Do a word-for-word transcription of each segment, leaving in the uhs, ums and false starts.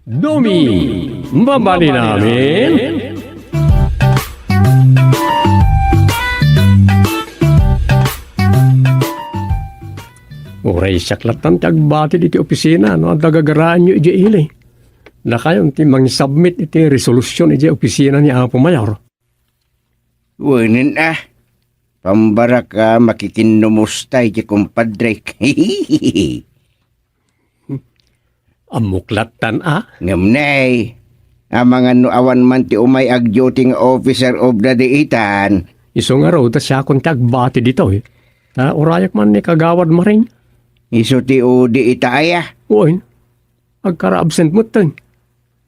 Dumi, mabalin amin? Uray siak lattan ti agbati iti opisina no adda gagaraanyo idiay ili. Dakayon ti mangisubmit iti resolution idiay opisina ni Apo Mayor. Wenen a, pambarak a makikinnumusta iti kumpadrek. Ammok lattan a. Ngem nay, amangan no awan man ti umay agduty nga officer of the day itan. Isu ngarud ta siakon ti agbati ditoy. Ta urayak man ni Kagawad Maring. Isu ti udi ita aya? Wen. Agkara-absent metten.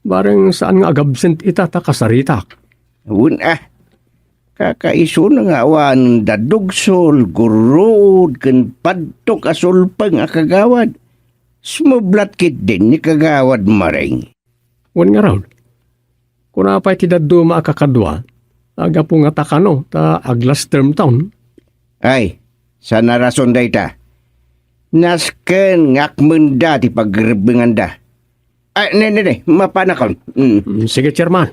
Bareng saan nga agabsent ita ta kasaritak. Wen a. Kakaisuna nga awan daddugsul, gurruod, ken padtok a sulpeng a kagawad. Sumublat ketdin ni Kagawad Maring. Wen ngarud. Kuna pay ti dadduma a kakadua, aggapu ngata kano ta ag-last term ton? Ay, saan a rason dayta. Nasken nga akmenda ti pagrebbenganda. Ay, ne, ne, ne, mapanakon. Mm. Mm, sige, Chairman.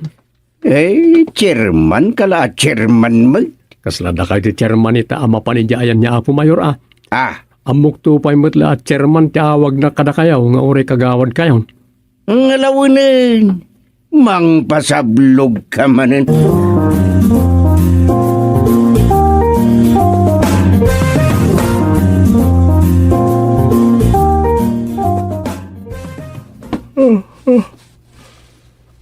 Eh, Chairman ka la, Chairman mo? Kasla dakay ti Chairman ita a mapan idiay ayan ni Apo Mayor, a. Ah. Ammokto pay met la a Chairman ti awagna kadakayo nga uray kagawad kayon. Ngalawenen, mangpasablog ka manen.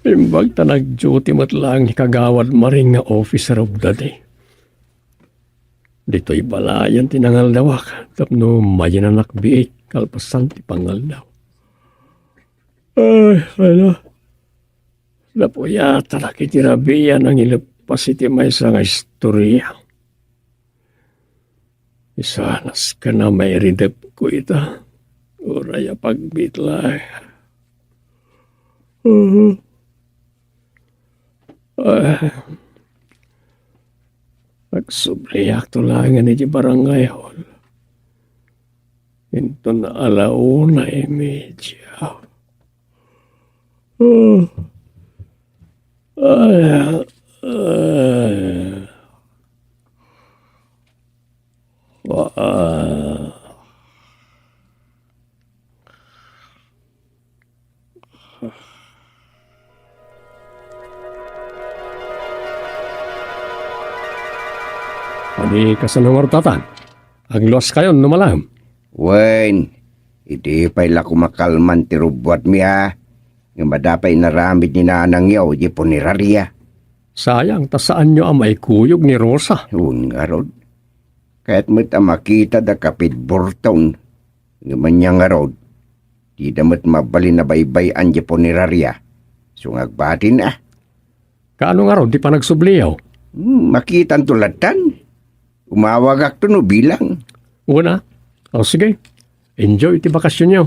Imbag ta nag-duty met laeng ni Kagawad Maring nga officer of the day. Ditoy balayan ti nangaldawak tapno mayinanak biit kalpasan ti pangaldaw. Ay, ala. Napuyatanak iti rabii a nangileppas iti maysa nga istoria. Isu a nasken a mairidepko ita. Uray a pagbiit laeng. Mhm. Ah, agsubliakto laengen iti barangay hall. Inton ala una y media. Ah. Ay, ay. Ah. Adi kasano ngarud, Tatan? Agluaskayon no malaem? Wen, idi pay la kumakalman ti rubbuatmi a, ngem adda pay inaramid ni nanangyo iti puneraria. Sayang ta saanyo a maikuyog ni Rosa. Wen ngarud. Kayat met a makita da Kaped Burton. Ngem ania ngarud, dida met mabalin a baybay-an ti puneraria. Isu nga agbatin a. Kaano ngarud ti panagsubliyo? Hmm, makitanto lattan. Umawagakto no bilang. Wen a. O, sige. Enjoy ti bakasionyo.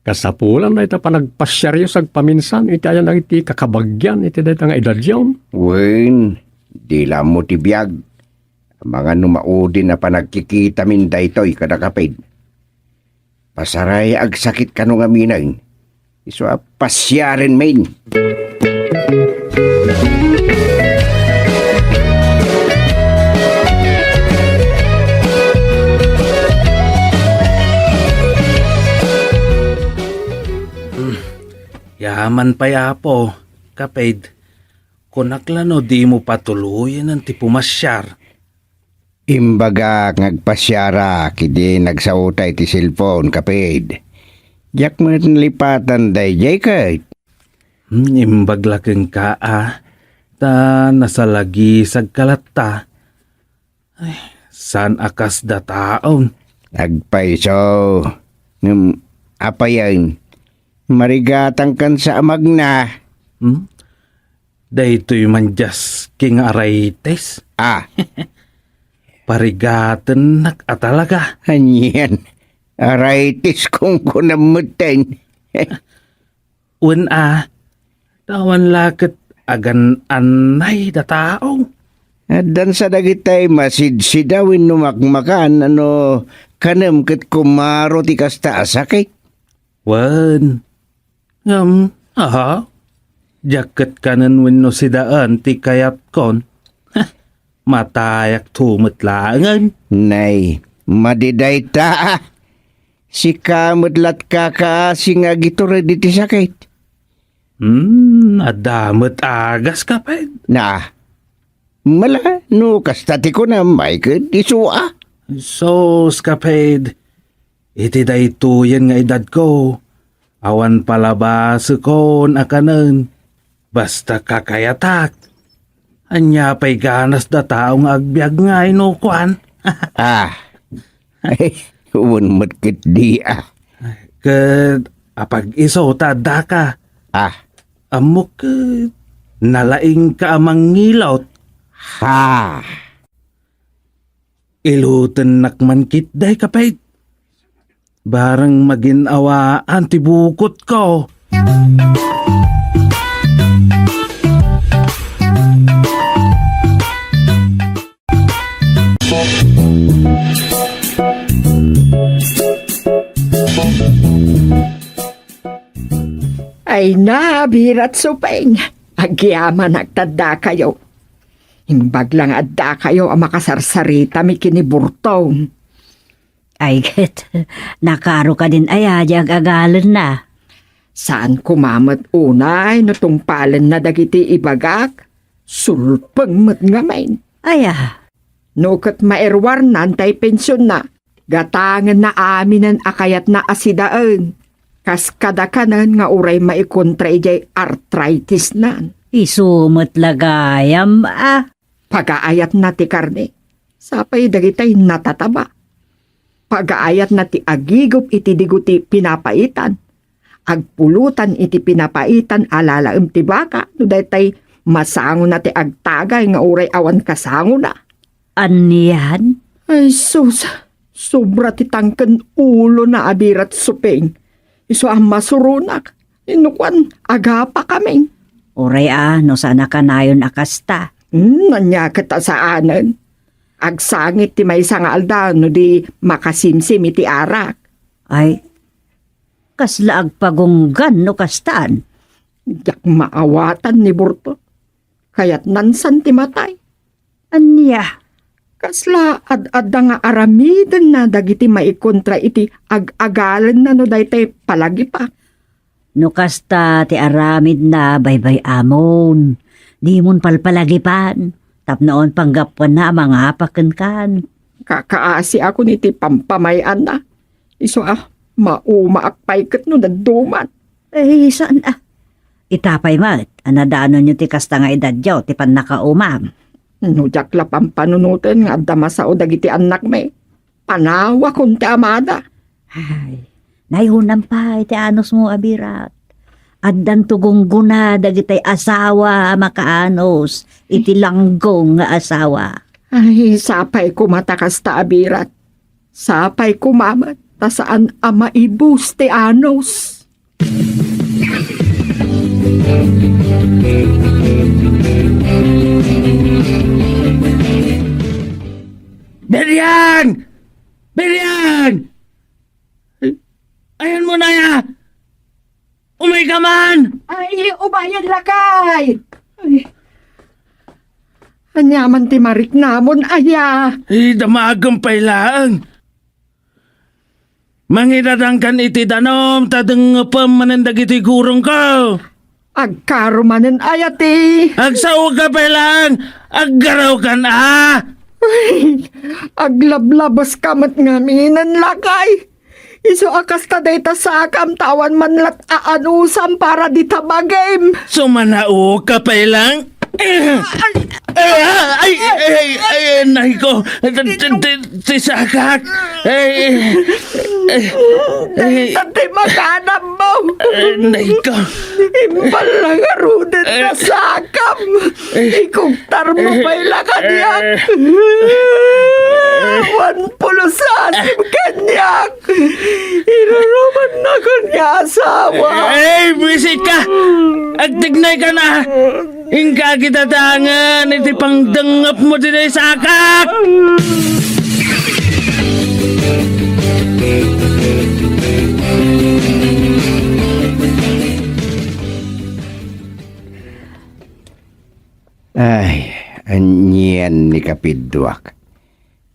Kasapulan dayta panagpasiaryo sagpaminsan iti ayan dagiti kakabagian iti dayta nga edadyo. Wen, di la ammo ti biag. Amangan no maudin a panagkikitamin daytoy kada Kaped. Pasaray agsakit kano ngamin. Isu a pasiarenmin. Yaman pay, Apo, Kaped. Kunak la no dimo patuloyen ti pumasiar. Imbagak nga agpasiarak idi nagsaota iti cellphone, Kaped. Diak met nalipatan daydiay ket. Hmm, imbag la kenka a, ta nasalagisagka latta. Ay, saan a kasda taon? Agpayso. Ngem, apayen, marigatangkansa a magna. Hmm? Daytoy man dias king arthritis. Ah. Parigatennak a talaga. Anian? Arthritis kunkunam metten. Wen a, ta awan la ket agan-annay da tao. Addansa dagitay masidsida wenno makmakan a no kanem ket kumaro ti kasta a sakit. Wen, ngem, Aha. Diak ket kanen wenno sidaen ti kayatkon. Matayakto met laengen. Nay, madi dayta, a. Sika met la ti kakaasi nga agitured iti sakit. Hmm, adda met agas, Kaped. Na, mala, no kasta ti kunam, ay ket isu a. Sus, Kaped, iti daytoyen nga edadko, awan palabasekon a kanen, basta kakayatak. Ania pay ganas da tao nga agbiag nga inukuan? Ah, wen met ket di, a. Ket apag-isu ta addaka. Ah. Ammok ket nalaingka a mangilot. Ha. Ilutennak man ketdi, Kaped. Bareng magin-awaan ti bukotko. Ay na, birat Supeng. Agyamanak ta addakayo. Imbag la nga addakayo a makasarsarita mi ken ni Burtong. Ay ket, nakaro kadin aya di ag-agalenna? Saan koma met unay no tungpalenna dagiti ibagak, sulpeng met ngamin. Aya? No ket mairuarnan tay pensionna, gatangenna aminen a kayatna a sidaen, kas kadakanen nga uray maikontra idiay arthritisnan. Isu met la gayam, a. Pagaayatna ti karne, sapay dagitay natataba. Pagaayatna ti agigup iti digo ti pinapaitan. Agpulutan iti pinapaitan a lalaem ti baka, no daytay masangona ti agtagay nga uray awan kasangona. Anian? Ay, sus, sobra ti tangken ulona a birat Supeng. Isu a masuronak. Inno kuan, agapakamin. Uray a, no saan a kanayon a kasta. Hmm, ania ket a saanen? Agsangit ti maysa nga aldaw no di makasimsim iti arak. Ay, kasla agpagunggan no kastan. Diak maawatan ni Burto. Kayatnan san ti matay. Ania? Kasla ad-adda nga aramidenna dagiti maikontra iti ag-agalenna no daytay palagipa. No kasta ti aramidna, baybay-amon, dimon palpalagipan, tapno awan panggapuanna a mangapa kenkan. Kakaasiakon iti pampamay-anna. Isu a, maumaak pay ket no dadduma. Eh, saan a? Ita pay met a nadanonyo ti kasta nga edadyo ti pannakaumam. No diak la pampanunoten nga adda masao dagiti annakmi, panawakon ti amada. Ay, nayunam pay ti anusmo a birat. Addanto gunggona dagitay asawa a makaanos iti langgong nga asawa. Ay, sapay koma ta kasta a birat. Sapay koma met ta saan a maibus ti anus. Berian! Berian! Ayanmo, Nay, a! Umay ka man! Ay, umayen, lakay! Ay. Ania man ti mariknamon, aya? Ay, damagem pay laeng. Mangidadankan iti danum ta dengngepem manen dagiti gurongko. Agkaro manen aya ti? Agsaoka pay laeng, aggarawkan a! Ay, aglablabaska met ngaminen, lakay. Isu a kasta dayta sakam ta awan man lat aanusam para dita bagim. Sumanaoka pay laeng. Ay, ay, ay, ay, ay, nay ko. Ti, ti, ti, ti sakak. Ay, ay, ay. Dayta ti makanam mo. Ay, nay ko. Imbal la ngaruden ta sakam. Ikugtar mo pay la kaniak. Awan pulos a asim kaniak. Irurumannakon nga asawa. Ay, buisit ka! Agtignay ka na! Inka agidadanan iti pangdengngep mo ti sakak! Anian ni Kapidduak.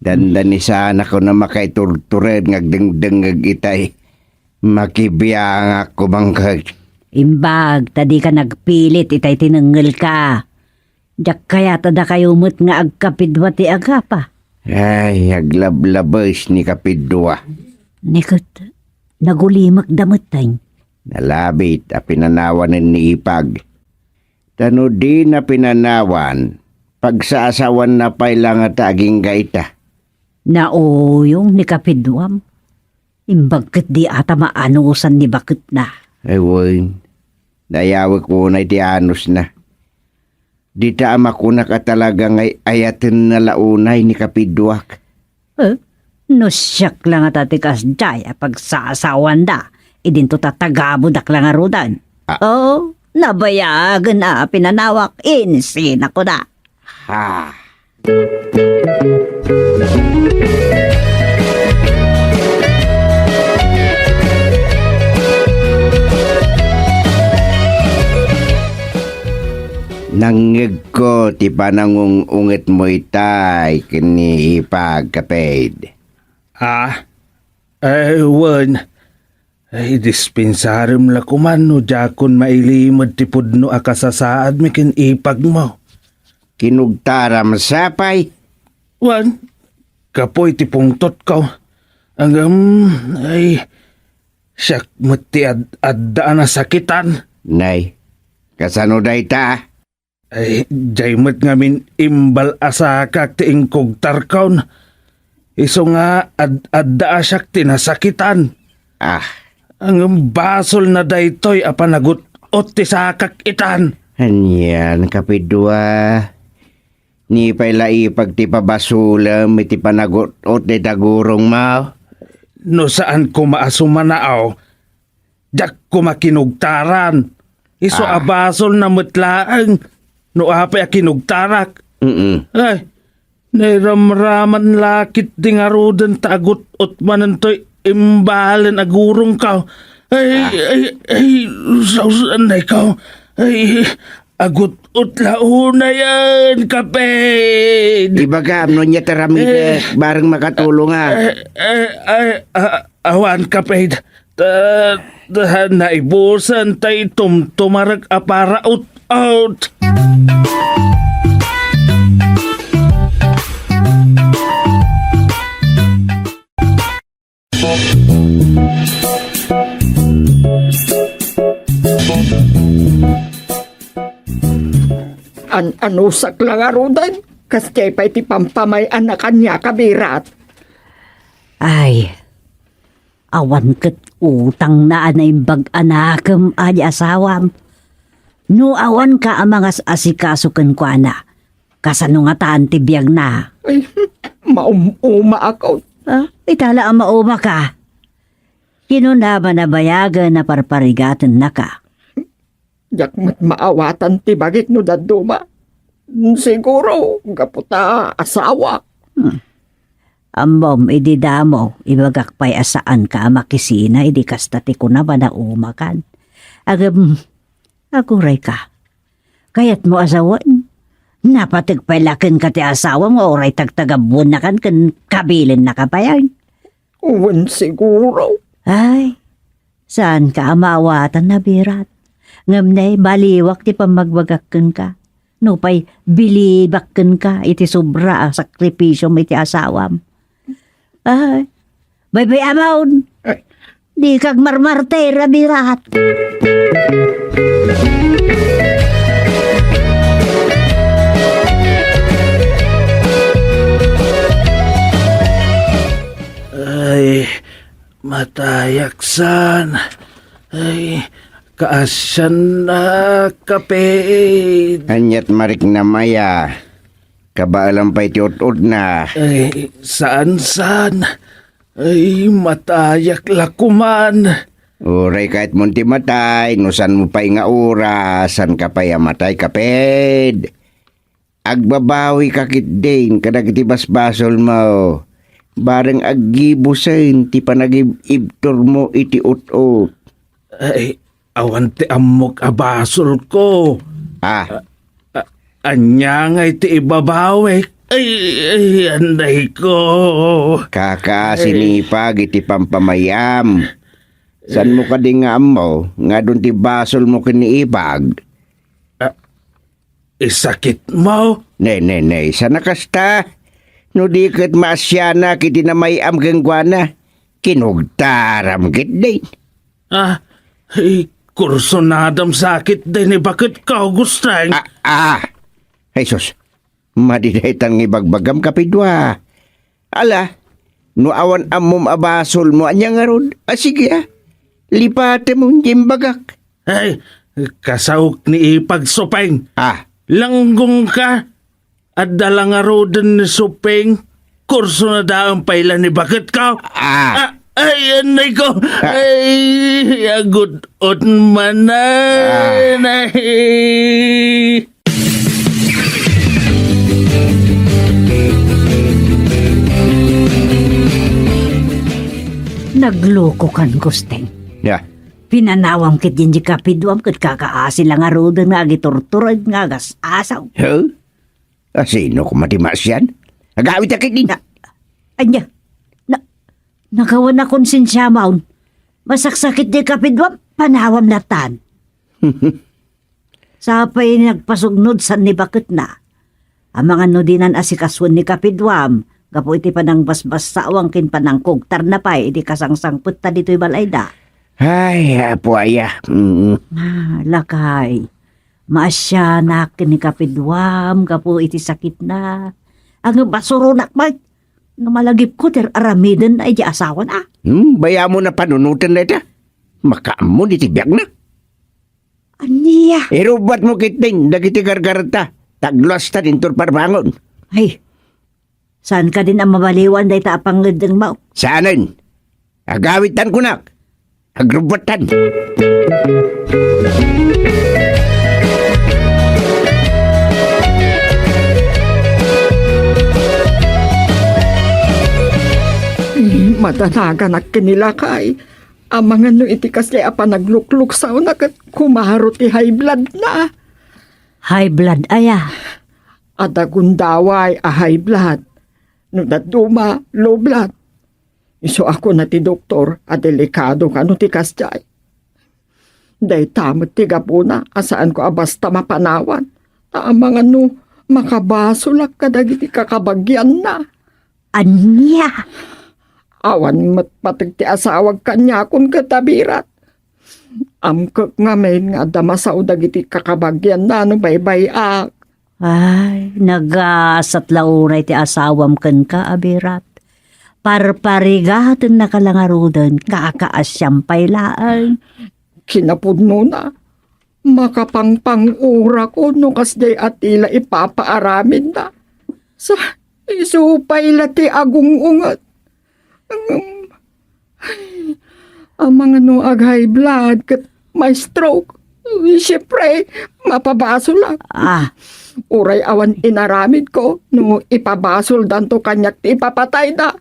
Dandanisanakon a makaiturtured nga agdengdengngeg itay. Makibiangak koma ket. Imbag ta dika nagpilit itay tinengngelka. Diak kayat a dakayo met nga agkapidua ti agapa. Ay, aglablabes ni Kapidua. Ni ket, nagulimekda metten. Nalabit a pinanawanen ni Ipag. Ta no dina pinanawan, pagsaasawanna pay la ngata agingga ita. Nauyong ni Kapiduam. Imbag ket di ata maanusan ni baketna. Ay, wen. Dayawek unay ti anusna. Dita a makunak a talaga nga ay-ayatenna la unay ni Kapiduak. Eh, no siak la ngata ti kasdiay a pagsasawanda, idinto ta tagabudak la ngaruden. Ah. Oh, nabayagen a pinanawak, insinako da. Ha. Nangngegko ti panangung-ungetmo itay ken ni Ipag, kaped. Ah? Eh, wen. Ay, dispensarem la koman no diakon mailimed ti pudno a kasasaadmi ken ipagmo. Kinugtaram sapay? Wen, kapuy ti pungtotko. Ngem, ay, siak met ti ad-, adda a nasakitan. Nay, kasano dayta? Ay, diay met ngamin imbal a sakak ti inkugtarkon. Isu nga ad-adda a siak ti nasakitan. Ah. Ngem basolna daytoy a panagut-ot ti sakak itan. Anian, Kapidua? Ni pay la Ipag ti pabasolem iti panagut-ot dayta gurongmo? No saan koma a sumanaaw, diak koma kinugtaran. Isu a Ah. basolna met laeng no apay a kinugtarak. Mm-mm. Ay, nairamraman la ketdi ngaruden ta agut-ot manentoy imbalen a gurongko. Ay, Ah. ay, ay, sausannayko. Ay, agut-ot la unayen, kaped. Ibagam no ania ti aramidek, Eh. bareng makatulongak. Eh, eh, ay, ah, Awan, kaped. Ta, ta, naibusen tay tumtumarek a para ut-ot. An-anusak la ngaruden, kas diay pay ti pampamay-an a kaniak a birat. Ay, Awan ket utangna a naimbag a nakem a di asawam. No awanka a mangas-asikaso kenkuana, kasano ngatan ti biagna? Ay, maum-umaak. Ah, ita la a maumaka. Kinuna a nabayagen a parparigatennaka. Diak met maawatan ti bagik no dadduma. Siguro, gapu ta asawak. Hmm. Ammom, idi damo, ibagak pay a saanka a makisina idi kasta ti kunam a naumakan. Agem, agurayka. Kayatmo a sawen? Napateg pay la kenka ti asawam nga uray tagtagabuennakan ken kabilinnaka pay. Wen, siguro. Ay, saanka a maawatan a birat. Ngem ne, baliwak ti pammagbagak kenka. Nupay bilibak kenka iti sobra a sakripisiom iti asawam. Ay, baybay-amon. Ay. Dika agmarmartir a birat. Ay, matayak san. Ay, kaasiannak, kaped. Aniat mariknam aya? Kabaelam pay ti ut-utna. Ay, saan, saan. Ay, matayak la koman. Uray kayatmon ti matay, no saanmo pay nga oras, saanka pay a matay, kaped. Agbabawika ketdin kadagiti basbasolmo. Bareng aggibusen ti panagib-ibturmo iti ut-ot. Ay, awan ti ammok a basolko. Ah. Ah, ah, Ania ngay ti ibabawek? Ay, ay, anday ko. Kakaasi ni Ipag iti pampamay-am. Saan mo kadi nga ammo nga adun ti basol mo ken ni Ipag? Ah, isakit mo? Ne, ne, ne, sana kasta. No di ket maasianak iti namay-am kenkuana, kinugtaram ketdi. Ah, ay, kursunadam sakit day ni baket ka, Augustine. Ah, ah. Jesus, madi daytan nga ibagbagam, kapidua. Ala, no awan ammom a basolmo, ania ngarud? Ah, sige, ah. Lipatem diay imbagak. Ay, kasaok ni Ipag, Supeng. Ah. Langgong ka. Adda la ngaruden ni Supeng. Kursunadaem pay la ni baket ka. Ah. Ah, ay, anay ko. Ah. Ay, agut-ot manen. Ah. Ay. Nagluko kan, Gusteng. Ya. Pinanawam ket diay kapiduam ket kakaasi la ngaruden nga agiturtured nga agas-asaw. Huh? Asino koma ti maasian? Agawid a ket din. Na, ania? Na, nagawan a konsensiam. Masaksakit diay kapiduam, panawam latan. Sapay nagpasugnod san ni baketna. Amangan no dinan asikasuen ni kapiduam, gapu iti panangbasbassawang ken panangkugtarna pay idi kasangsangpetta ditoy balayda. Ay, Apo aya. Mm. Ah, lakay. Maasianak ken ni kapiduam gapu iti sakitna. Ngem asuronak met no malagipko ti ar-aramidenna iti asawana. Hmm, bayamon a panunoten dayta. Makaammo iti biagna. Ania? Irubbatmo ketdin dagiti gargarta, ta agluastan inton parbangon. Ay, saan kadin a mabaliwan dayta a pangngeddengmo? Saanen. Agawidtan kunak. Agrubbattan. Madanaganak ken ni lakay. Amangan no iti kasdiay a panaglukluksawna ket kumaro ti high blood na. High blood aya? Adda gundaway a high blood. No dadduma, low blood. Isu a kuna ti doktor a delikado kano ti kasdiay. Dayta met ti gapuna a saanko a basta mapanawan. Ta amangan no makabasolak kadagiti kakabagianna. Ania? Awan met pateg ti asawak kaniakon ket abirat. Amkek ngamin nga adda masao dagiti kakabagianna no baybay-ak. Ay, nagasat la unay ti asawam kenka, abirat. Parparigatan na ka la ngaruden, kakaasiam pay laeng. Kinapudnona, makapangpang-urako no kasdiay a ti la ipapaaramidna. Sa, isu pay la ti agung-unget. Ngem, ay, amangan no ag-high blood ket ma-stroke. Siyempre, mapabasolak. Ah. Uray awan inaramidko no ipabasoldanto kaniak ti ipapatayda.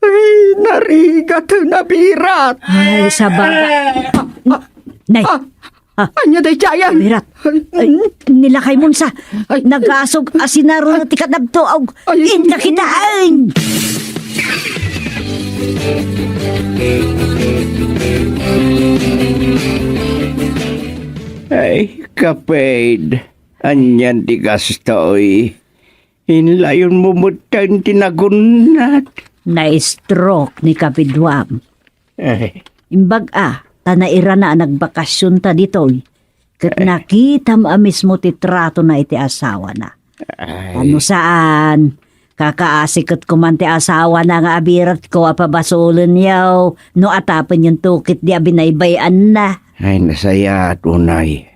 Ay, narigat, nabirat. Ay, sabaga. Nay. Ah, ania daydiayan? Birat. Ay, ay, nilakay mo sa. Ay. Nagasog a sinaro na ti kadabtuog. Ay. Inka kitaen. Ay, kaped. Anian ti kastoy? Inlayonmo metten ti nagunnat. Na-stroke ni kabiduam. Ay. Imbag a, ta nairana a nagbakasionta ditoy. Ket nakitam a mismo ti tratona iti asawana. Ay. Ano saan? Kakaasi ket koman ti asawana nga abiratko a pabasolenyo no atapenyon to ket di a binaybay-anna. Ay, nasayaat unay.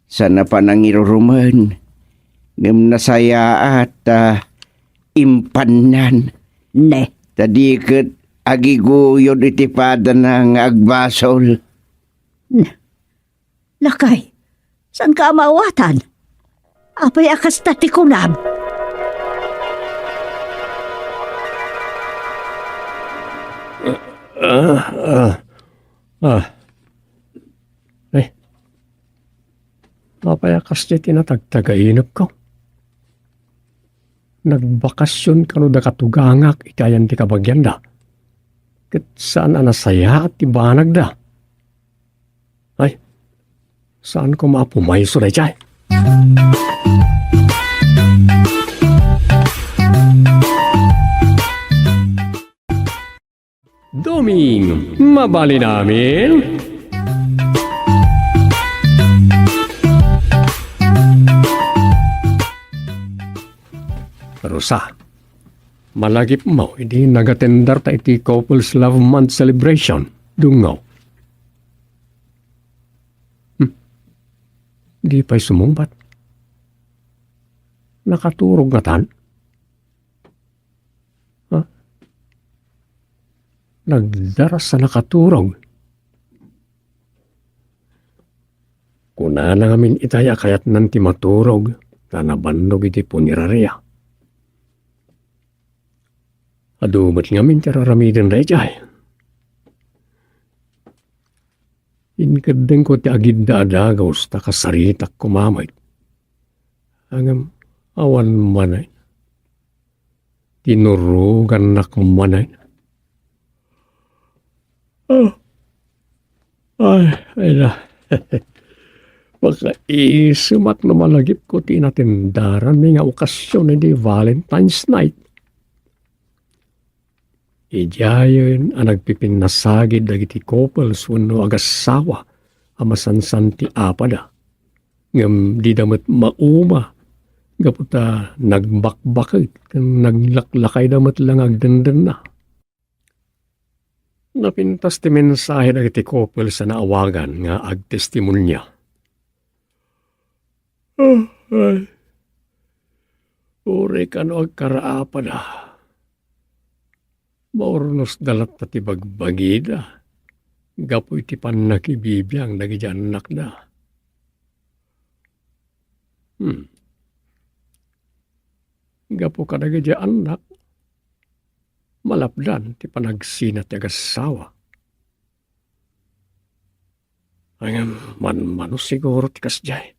Saan a panangirurumen, ngem nasayaat ta impannan. Ne. Ta di ket agiguyod iti padana nga agbasol. Ne. Lakay, saan ka a maawatan? Apay a kasta ti kunam? Ah, ah, ah. Eh, apay a kasta ti natagtagainepko? nagbakasyon kano da katugangak iti ayan ti kabagianda. Ket saan a nasayaat ti banagda. Ay, saan koma a pumayso daydiay. Doming, mabalin amin? Rosa, malagipmo idi nagatendarta iti Couples Love Month celebration, dungngo. Hmm. Di pay sumungbat. Nakaturog ngatan? Ha? Nagdaras a nakaturog. Kunana ngamin itay a kayatnan ti maturog ta nabannog iti puneraria. Adu met ngamin ti ar-aramiden daydiay. Inkeddengko ti agidda a dagus ta kasaritak koma met. Ngem awan manen. Tinurogannak manen. Ah. Ay, ay na. Makaisemak no malagipko ti inatendaranmi nga okasion idi Valentine's night. Idiayen a nagpipinnasagid dagiti couples wenno agassawa a masansan ti apada. Ngem dida met mauma gapu ta nagbakbaket ken naglaklakayda met la nga agdendenna. Napintas ti mensahe dagiti couples a naawagan nga agtestimonia. Ah, ay. Uray kano agkaraapada. Maurnosda latta ti bagbagida gapu iti pannakibibiang dagiti annakda. Hmm. Gapu kadagiti annak, malapdan ti panagsina ti agassawa. Ngem manmano siguro ti kasdiay.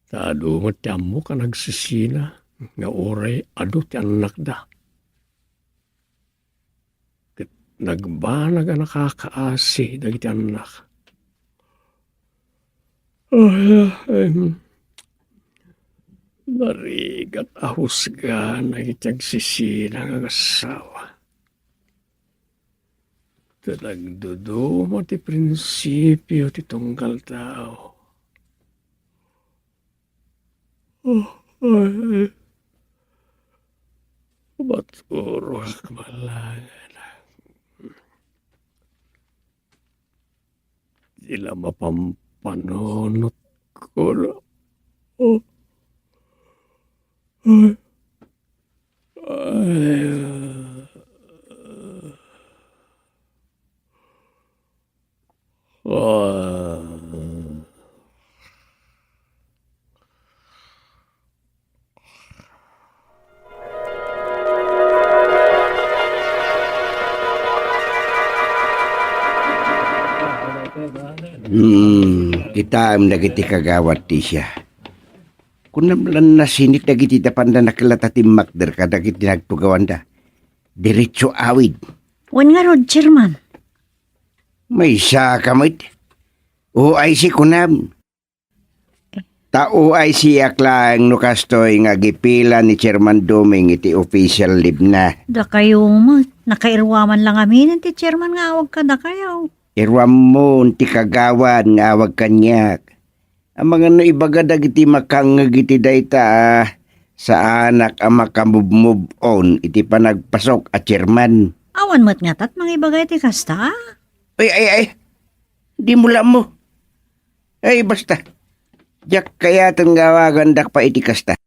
Ta adu met ti ammok a nagsisina nga uray adu ti annakda. Ket nagbanag a nakakaasi dagiti annak. Ay, em, narigat a husga dagiti agsisina nga agassawa. Ta nagduduma ti prinsipio ti tunggal tao. Oh, ay. Maturog ak malaengen. Di la mapampanunotko. Oh. Ay. Ay. Ah. Hmm, kitaem dagiti kagawad ti siya. Kunam lan nasinit dagiti dapanda nakelata timmakder kadagiti nagtugawanda. Diretso awid. Wen ngarud, Chairman. Maysa ka met. O I C kunam. Ta O I C ak laeng no kastoy nga gipilan ni Chairman Doming iti official leave na. Dakayo met, nakairuaman la ngamin ti Chairman nga awag kadakayo. Iruammo ti kagawad nga awag kaniak. Amangan no ibaga dagiti makangngeg iti dayta a saanak a makamove-move on iti panagpasok a Chairman. Awan met ngatat mangibaga iti kasta? Ay, ay, ay. Dimo la ammo. Ay, basta. Diak kayaten nga awagandak pay iti kasta.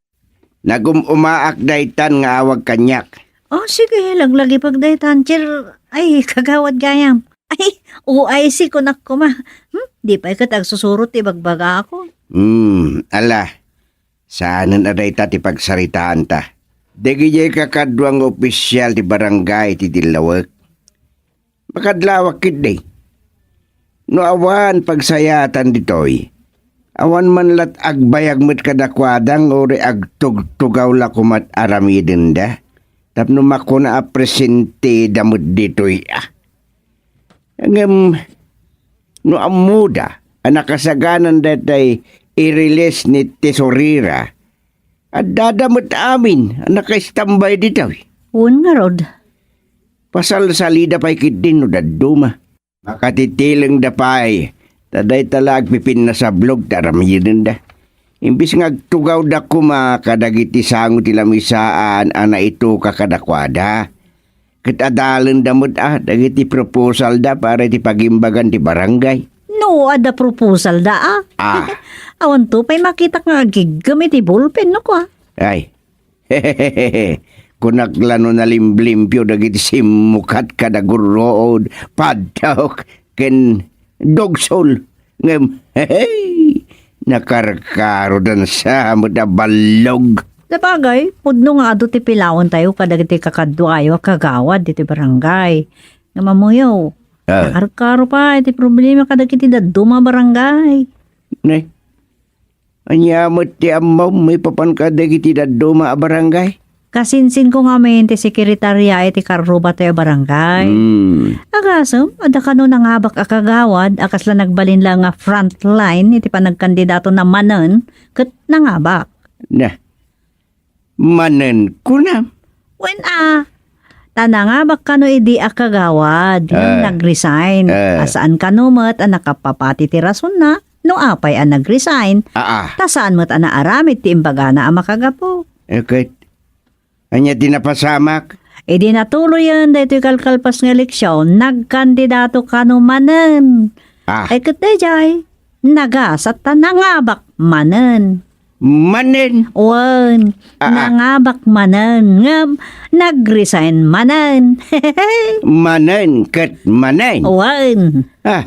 Nagum-umaak daytan nga awag kaniak. Oh, sige, laglagipek daytan, Chair. Ay, kagawad gayam. Ay, O I C kunak koma. Hmm? Di pay ket agsusurot ti bagbagakon. Hmm, ala. Saanen a dayta ti pagsaritaanta. Dagidiay kakadua nga opisial ti barangay ti dillawek. Makadlawak ketdi. No awan pagsayaatan ditoy, Awan man lat agbayag met kadakuada nga uray agtugtugaw la koma ti aramidenda tapno makuna a presentida met ditoy, a. Ngem no ammoda a nakasaganan daytay i-release ni tesorera, addada met amin a nakaistambay ditoy. Wen ngarud. Pasalsalida pay ketdin no dadduma. Makatitilengda pay, ta dayta la agpipinnasablog ti aramidenda. Imbes nga agtugawda koma kadagiti sango ti lamisaan a naituka kadakuada, ket adalenda met, a, dagiti proposalda para iti pagimbagan ti barangay. No, adda proposalda, a? A. Awanto pay makitak nga agiggem iti ballpen, no kua? Ay. Kunak la no nalimlimpio dagiti simmukat kada gurruod, padtok, ken dogsol. Ngem, hehe, nakarkarodan sa met a ballog. Sabagay, pudno nga adu ti pilawentayo kadagiti kakaduayo a kagawad ditoy barangay. Ngem ammoyo, a, nakarkaro pay ti problema kadagiti dadduma a barangay. Ne? Ania met ti ammom maipapan kadagiti dadduma a barangay? Kasinsinko ngamin ti sekretarya iti karrubatayo a barangay. Hmm. Agasem, adda kano nangabak a kagawad a kasla nagbalin la nga frontline iti panagkandidatona manen ket nangabak. Na. Manen, kunam? Wen a, ta nangabak kano idi a kagawad ngem, a, nag-resign. A. A saan kano met a nakapapati ti rasonna no apay a nag-resign. A, a. Ta saan met a naaramid ti imbagana a makagapu. E, ket ania ti napasamak? Idi natuloyen daytoy kalkalpas nga eleksyon, nagkandidato kano manen. A. E, ket daydiay, nagasat ta nangabak manen. Manen. Wen, a, a, nangabak manen, ngem nag-resign manen. Manen ket manen. Wen. A.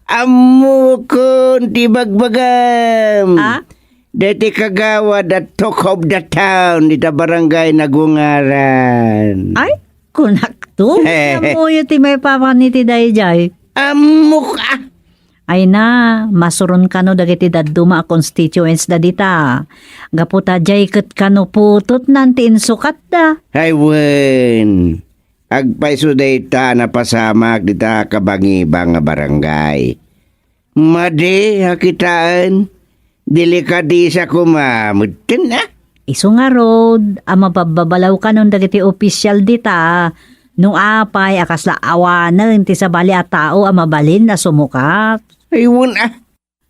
Ammokon ti bagbagam. A? Daytoy kagawad a talk of the town dita barangay Nagungaran. Ay, kunakto. Ammoyo ti maipapan iti daydiay. Ammok, a. Ay na, masuron kano dagiti dadduma a constituents da dita. Gapu ta diay ket kano putotnan ti insukatda. Ay wen, agpayso dayta a napasamak dita kabangibang a barangay. Madi a kitaen, delikadesa koma metten, a. Isu ngarud a mapabbabalaw kanon dagiti opisial dita no apay a kasla awanen ti sabali a tao a mabalin a sumukat. Ay, wen, a.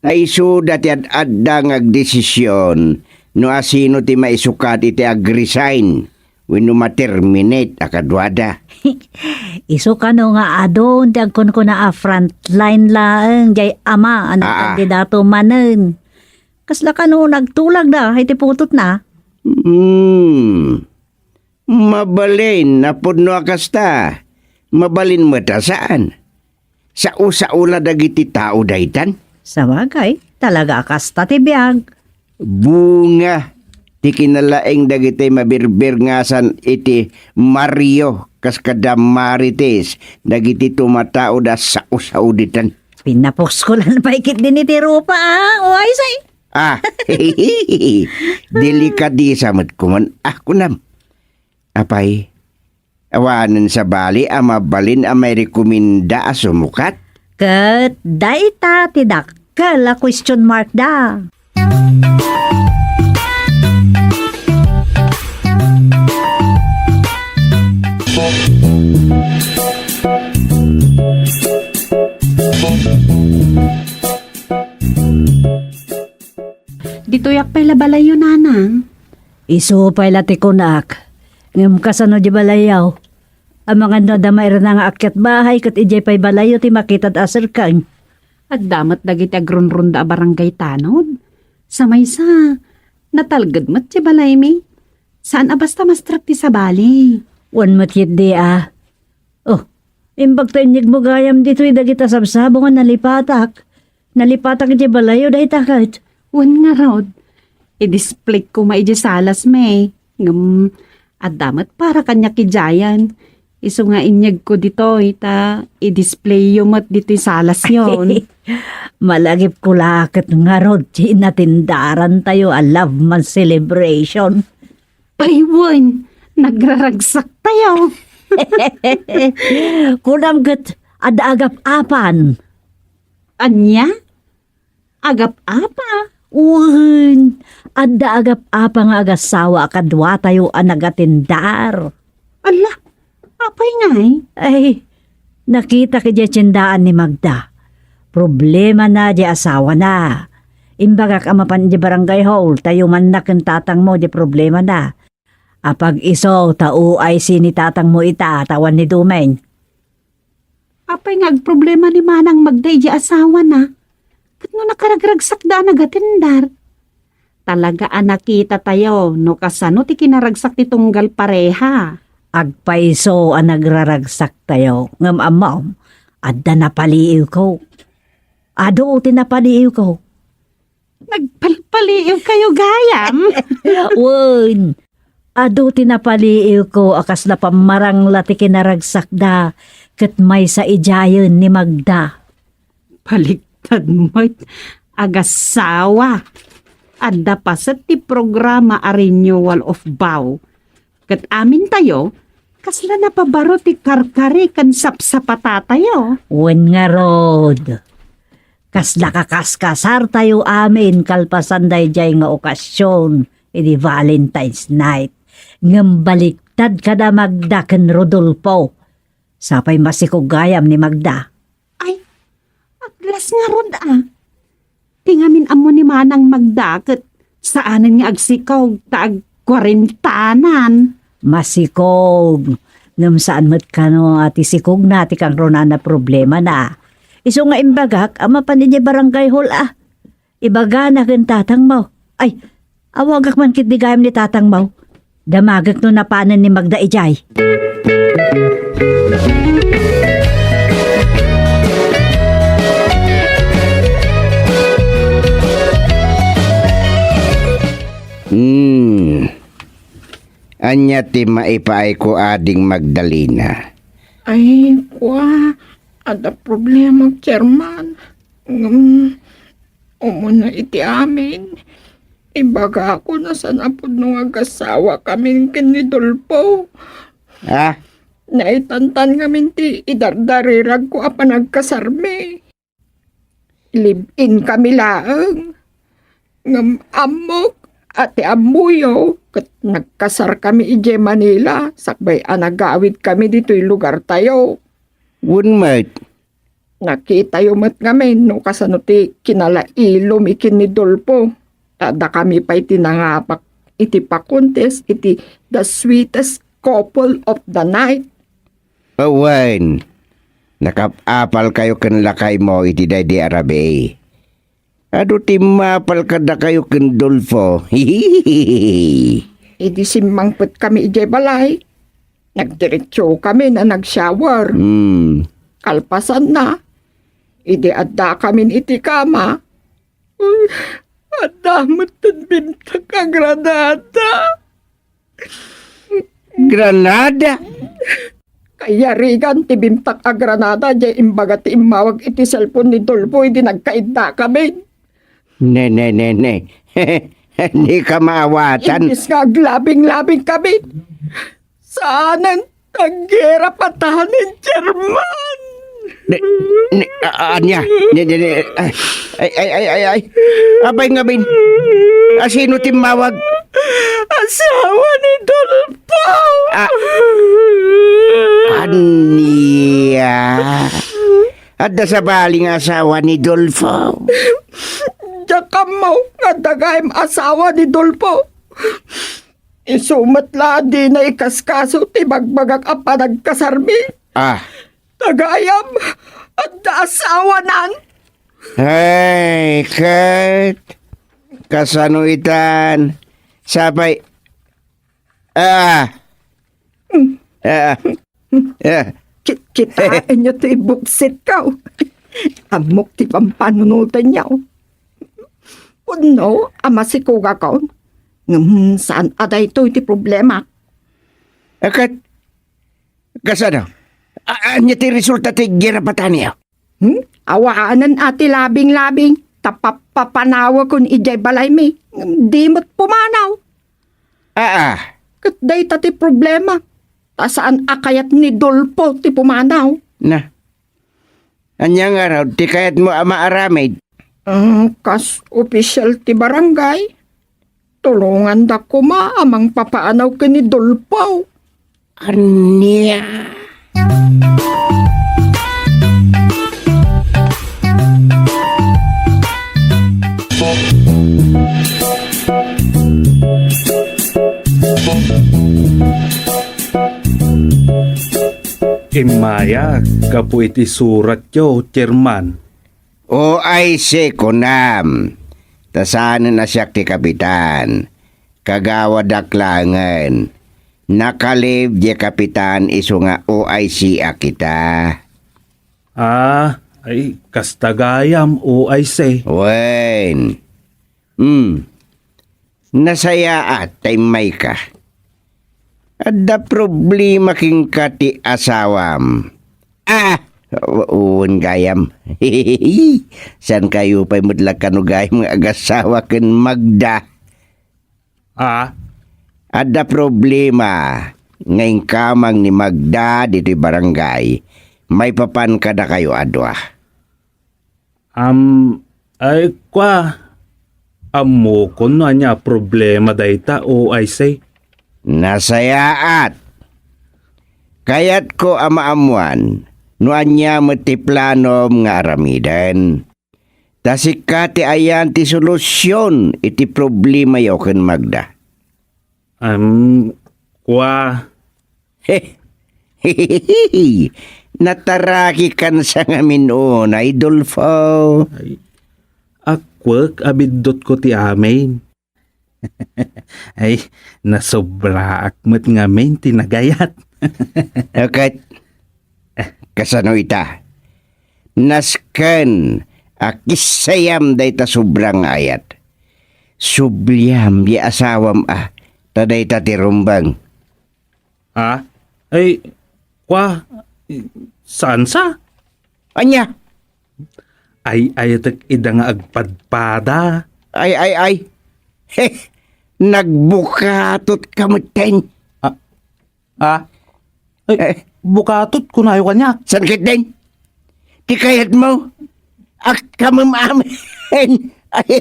Ta isuda ti ad-adda nga agdesision no asino ti maisukat iti ag-resign wenno ma-terminate a kaduada. Isu kano nga adun ti agkunkuna a frontline laeng diay ama a, a, a, nagkandidato manen. Kasla kano nagtulagda iti putotna? Hmm. Mabalin a pudno a kasta. Mabalin met a saan. Sao-sao la dagiti tao daytan. Sabagay, talaga a kasta ti biag. Bunga ti kinalaing dagiti mabirbirngasan iti Mario kas kada Marites dagiti tumataoda sao-sao ditan. Pinapuskulan pay ketdin iti rupa, a. Uwaysay. A, delikadesa met koman, a, kunam. Apay, awanen sabali a mabalin a mairekomenda a sumukat? Ket dayta ti dakkel a question mark da. Ditoyak pay la balayyo, nanang. Isu pay la ti kunak. Ngem kasano di balayyo? Amangan no adda mairna nga akyat bahay ket idiay pay balayyo ti makitad a serkeng. Adda met dagiti agrunrunda a barangay tanod. Sa maysa, natalged met ti balaymi. Saan a basta mastrek ti sabali. Wen met ketdi a. Oh, imbag ta inyegmo gayam ditoy dagita sabsabo nga nalipatak. Nalipatak iti balayyo dayta ket. Wen ngarud, i-display koma iti salas, me. Ngem, adda met para kaniak idiayen. Isu nga inyegko ditoy, ta i-displayyo met ditoy salasyon. Malagipko la ket ngarud ti inatindarantayo a love month celebration. Ay, wen, nagraragsaktayo. Kunam ket adda agap-apan. Ania? Agap-apa? Wen, adda agap-apa nga agasawa a kaduatayo a nagatindar. Ala, apay ngay? Ay, nakitak idiay tiendaan ni Magda. Problemana diay asawana. Imbagak a mapan idiay barangay hall, ta yumanna ken tatangmo diay problemana. Apag-isu ta O I C ni tatangmo ita, ta awan ni Dumeng. Apay nga agproblema ni Manang Magda idiay asawana? Ket no nakaragragsakda a nagatindar? Talaga a nakitatayo no kasano ti kinaragsak ti tunggal pareha. Agpayso a nagraragsaktayo, ngem ammom, adda napaliiwko. Adu ti napaliiwko. Nagpalpaliiwkayo gayam? Wen, adu ti napaliiwko a kasla pammarangla ti kinaragsakda ket maysa idiayen ni Magda. Baliktad met, agasawa. Adda paset ti programa a renewal of vow. Ket amintayo, kasla napabaro ti karkari ken sapsapatatayo. Wen ngarud, kasla kakaskasartayo amin kalpasan daydiay nga okasyon idi Valentine's night. Ngem baliktad kada Magda ken Rodolfo. Sapay masikog gayam ni Magda. Ay, aglas ngarud a. Ti ngamin ammo ni Manang Magda ket saanen nga agsikog ta agkuarentanan. Masikog, ngem saan met kano a ti sikogna ti kangrunana problemana. Isu nga imbagak a mapan idiay barangay hall a. Ibagana ken tatangmo. Ay, awagak man ketdi gayam ni tatangmo. Damagek no napanen ni Magda idiay. Hmm. Ania ti maipaayko, Ading Magdalena? Ay, kua, adda problema, Chairman. Ngem, umuna iti amin, ibagako no saan a pudno nga agasawakamin ken ni Dolfo. Ah? Naitantan ngamin ti idardariragko a panagkasarmi. Live-in kami laeng. Ngem ammok a ti ammoyo ket nagkasar kami idiay Manila sakbay a nagawid kami ditoy lugartayo. Wen met. Nakitayo met ngamin no kasano ti kinalailom iken ni Dolfo. Ta dakami pay ti nangapak iti pakontes iti The Sweetest Couple of the Night. Wen, nakap-apalkayo ken lakaymo iti daydi a rabii. Adu ti mapal kadakayo ken Dolfo. Idi simmangpetkami idiay balay, nagdiretsokami a nag-shower. Hmm. Kalpasanna, idi addakamin iti kama, adda metten bimtak a granada. Granada? Kayarigan ti bimtak a granada, diay imbaga ti immawag iti cellphone ni Dolfo idi nagkaiddakamin. Ne, ne, ne, ne. Dika maawatan. Imbis nga aglabing-labingkami, saanen aggera patanen, Chairman. Ne, ne, a-, ania? Ne, ne, ne, ay, ay, ay, ay, ay. Apay ngamin? A, sino ti immawag? Asawa ni Dolfo. Ah. Ania? Adda sabali nga asawa ni Dolfo? Diak ammo nga adda gayam asawa ni Dolfo. Isu met la a dina ikaskaso ti bagbagak a panagkasarmi. Ah. Ta gayam, adda asawanan. Ay, ket kasano itan? Sapay, ah. Ah. Ah. Ki-, kitaenyo ti buksitko. Ammok ti pampanunotenyo. Pudno a masikogakon. Ngem saan a daytoy ti problema. Ket, Kasano? A-, ania ti resulta ti ginapatanyo? Hmm? Awanen a ti labing-labing, ta pappapanawekon idiay balaymi. Di met pumanaw. Aa. Ket dayta ti problema. Ta saan a kayat ni Dolfo ti pumanaw. Na. Ania ngarud ti kayatmo a maaramid? Mm, kas opisyal ti barangay, tulonganda koma a mangpapanaw ken ni Dolfo. Ania? Immaya gapu iti suratyo, Chairman. O I C, kunam. Ta saanen a siak ti kapitan. Kagawadak laengen. Nakalib diay kapitan isu nga O I C a kita. Ah, ay, kasta gayam, O I C. Wen. Hmm. Nasayaat ta immayka. Adda problema kenka ti asawam. Ah, u-, wen gayam. Saan kayo pay met la kano gayam nga agasawa ken Magda? Ah? Adda problema nga inkamang ni Magda ditoy barangay. Maipapan kadakayo a dua. Am, ay, kua, ammokon no ania a problema dayta, O I C. Nasayaat. Kayatko a maammuan no ania met ti planom nga aramiden. Ta sika ti ayan ti solusion iti problemayo ken Magda. Am, kua. He. Natarakikan sa ngamin unay, Dolfo. Ay, akkuek a biddutko ti amin. Ay, nasobraak met ngamin ti nagayat. Ket, kasano ita? Nasken a kissayam dayta sobra nga ayat. Subliam diay asawam a, ta dayta ti rumbeng. Ha? Ay, kua, saan sa? Ania? Ay, ayatek ida nga agpadpada. Ay, ay, ay. He, nagbukatot ka metten. Ah, ah? Ay, eh, bukatot, kunayo kaniak. Saan ketdin? Ti kayatmo? Agkamem amin. Ay,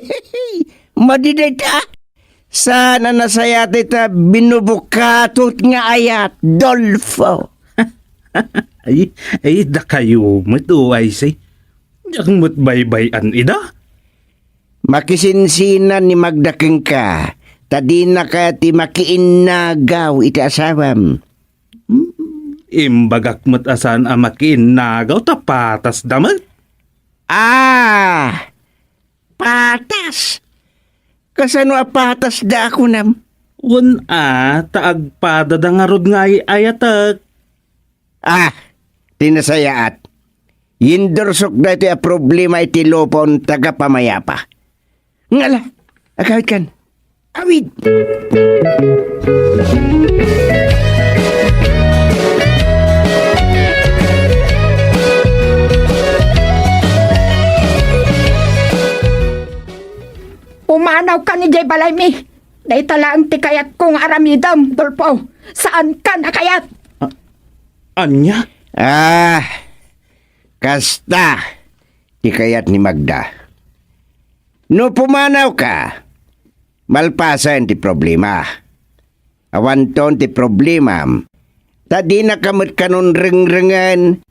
madi dayta. Saan a nasayaat dayta binubukatot nga ayat, Dolfo? Ay, ay, dakayo met, O I C. Diak met baybay-an ida. Makisinsinan ni Magda kenka, ta dinaka ti makiinnagaw iti asawam. Hmm, imbagak met a saan a makiinnagaw ta patasda met. Ah! Patas! Kasano a patasda a kunam? Wen a, ta agpadada ngarud nga ay-ayatek. Ah, ti nasayaat. Yindursok daytoy a problema iti lupon taga pamayapa. Ngala, agawidkan. Awid! Pumanawkan idiay balaymi. Dayta laeng ti kayatko nga aramidem, Dolfo. Saankan a kayat. A-, ania? Ah, kasta ti kayat ni Magda. No pumanawka, malpasen ti problema. Awanton ti problemam, ta dinaka met kanon rengrengen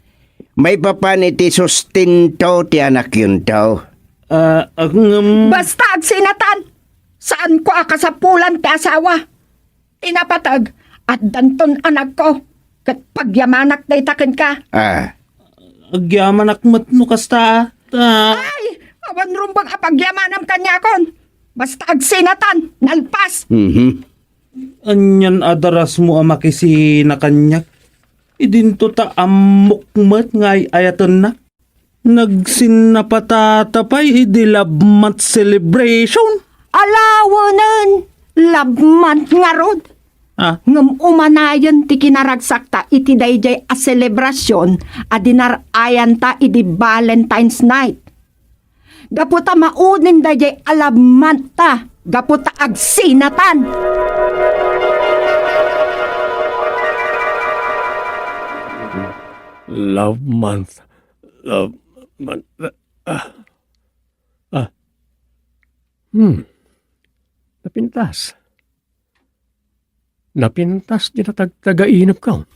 maipapan iti sustento ti anakyonto. Ah, ngem Basta agsinatan! Saanko a kasapulan ti asawa. Ti napateg, addanton anakko, ket pagyamanak dayta kenka. Ah. Agyamanak met no kasta, ah. Ay! Awan rumbeng a pagyamanam kaniakon. Basta agsinatan, nalpas. Mhm. Anian a darasmo a makisina kaniak? Idinto ta ammok met nga ay-ayatennak. Nagsinnapatata pay idi love month celebration. Alawenen, love month ngarud. Ah? Ngem umanayen ti kinaragsakta iti daydiay a selebrasion a dinar-ayanta idi Valentine's Night. Gapu ta maudin daydiay a love month-ta, gapu ta agsinatan. Love month. Love month. Ah. Ah. Hmm. Napintas. Napintas ti natagtagainepko.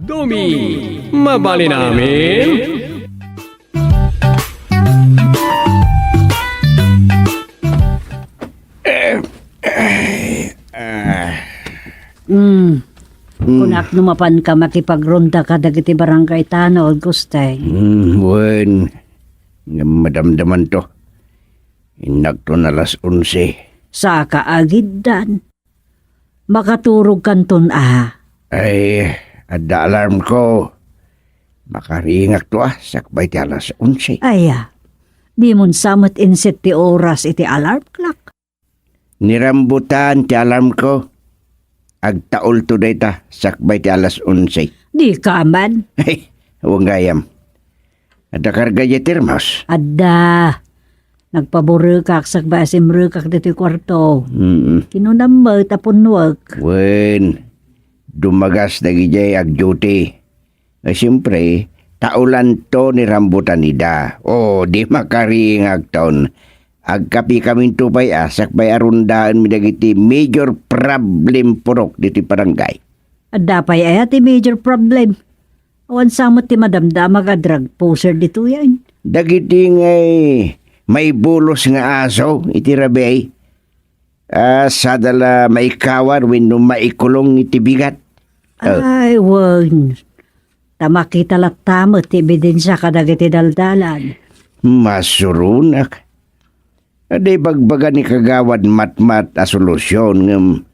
Dumi, mabalin amin? Mm. Mm. Kunak no mapanka makipagronda kadagiti barangay tanod, Gusteng. Mm, wen. Ngem madamdamanto. Innakton alas onse. Saka agiddan. Makaturogkanton a. Ay, adda alarmko. Makaringakto a, sakbay ti alas onse. Aya, dimon sa met inset ti oras iti alarm clock? Ni rambutan ti alarmko. Agtaulto dayta, sakbay ti alas onse. Dika man. Ay, awan gayam. Adda karga diay termos? Adda. Nagpaburekak sakbay a simrekak ditoy kuarto. Mm. Kinunam met a punnuek. Wen, dumagas dagidiay agduty. Ay, siempre, taulanto ni rambutan ida. O, di makaringakton. Agkapekaminto pay a sakbay a rondaenmi dagiti major problem purok ditoy barangay. Adda pay aya ti major problem? Awan sa met ti madamdama nga drug pusher ditoyen. Dagiti ngay maibulos nga aso iti rabii, a, sada la maikawar wenno maikulong iti bigat. Ah. Ay, wen. Ta makita latta met ti ebidensia kadagiti daldalan. Masuronak. Adda ibagbaga ni Kagawad Matmat a solusyon, ngem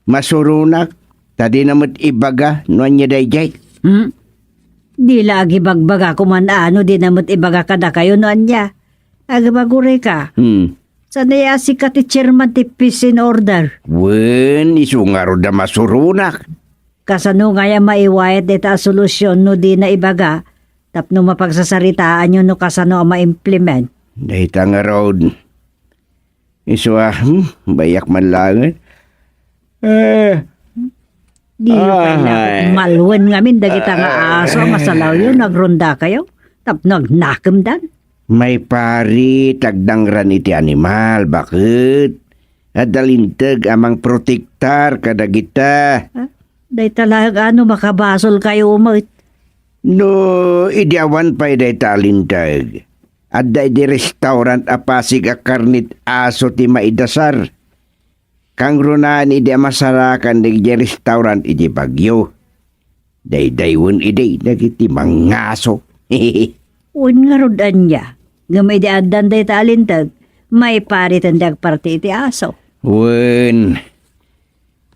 masuronak, ta dina met ibaga no ania daydiay. Hmm? Di la agibagbaga koma no dina met ibaga kadakayo no ania. Agbaguray ka. Hmm. Saan aya a sika ti chairman ti peace and order? Wen, isu ngarud a masuronak. Kasano ngay a maiwayat dayta a solusyon no dina ibaga tapno mapagsasaritaanyo no kasano a ma-implement? Dayta ngarud. Isu a, hmm, bayak man laeng. Eh. Diyo kayat malwen ngamin dagita nga aso a masalawyo no agrondakayo tapno agnakemdan? Maipari ti agdangran iti animal, baket? Adda linteg a mangprotektar kadagita. Ah, dayta laeng a no makabasolkayo met. No idi awan pay dayta a linteg, adda idi restaurant a pasig a karnit aso ti maidasar. Kangrunaen idi a masarakan dagiti restaurant iti Baguio. Daydaywen idi dagiti mangaso. Wen ngarud ania, ngem idi addan dayta a linteg, maipariten ti agparti iti aso. Wen,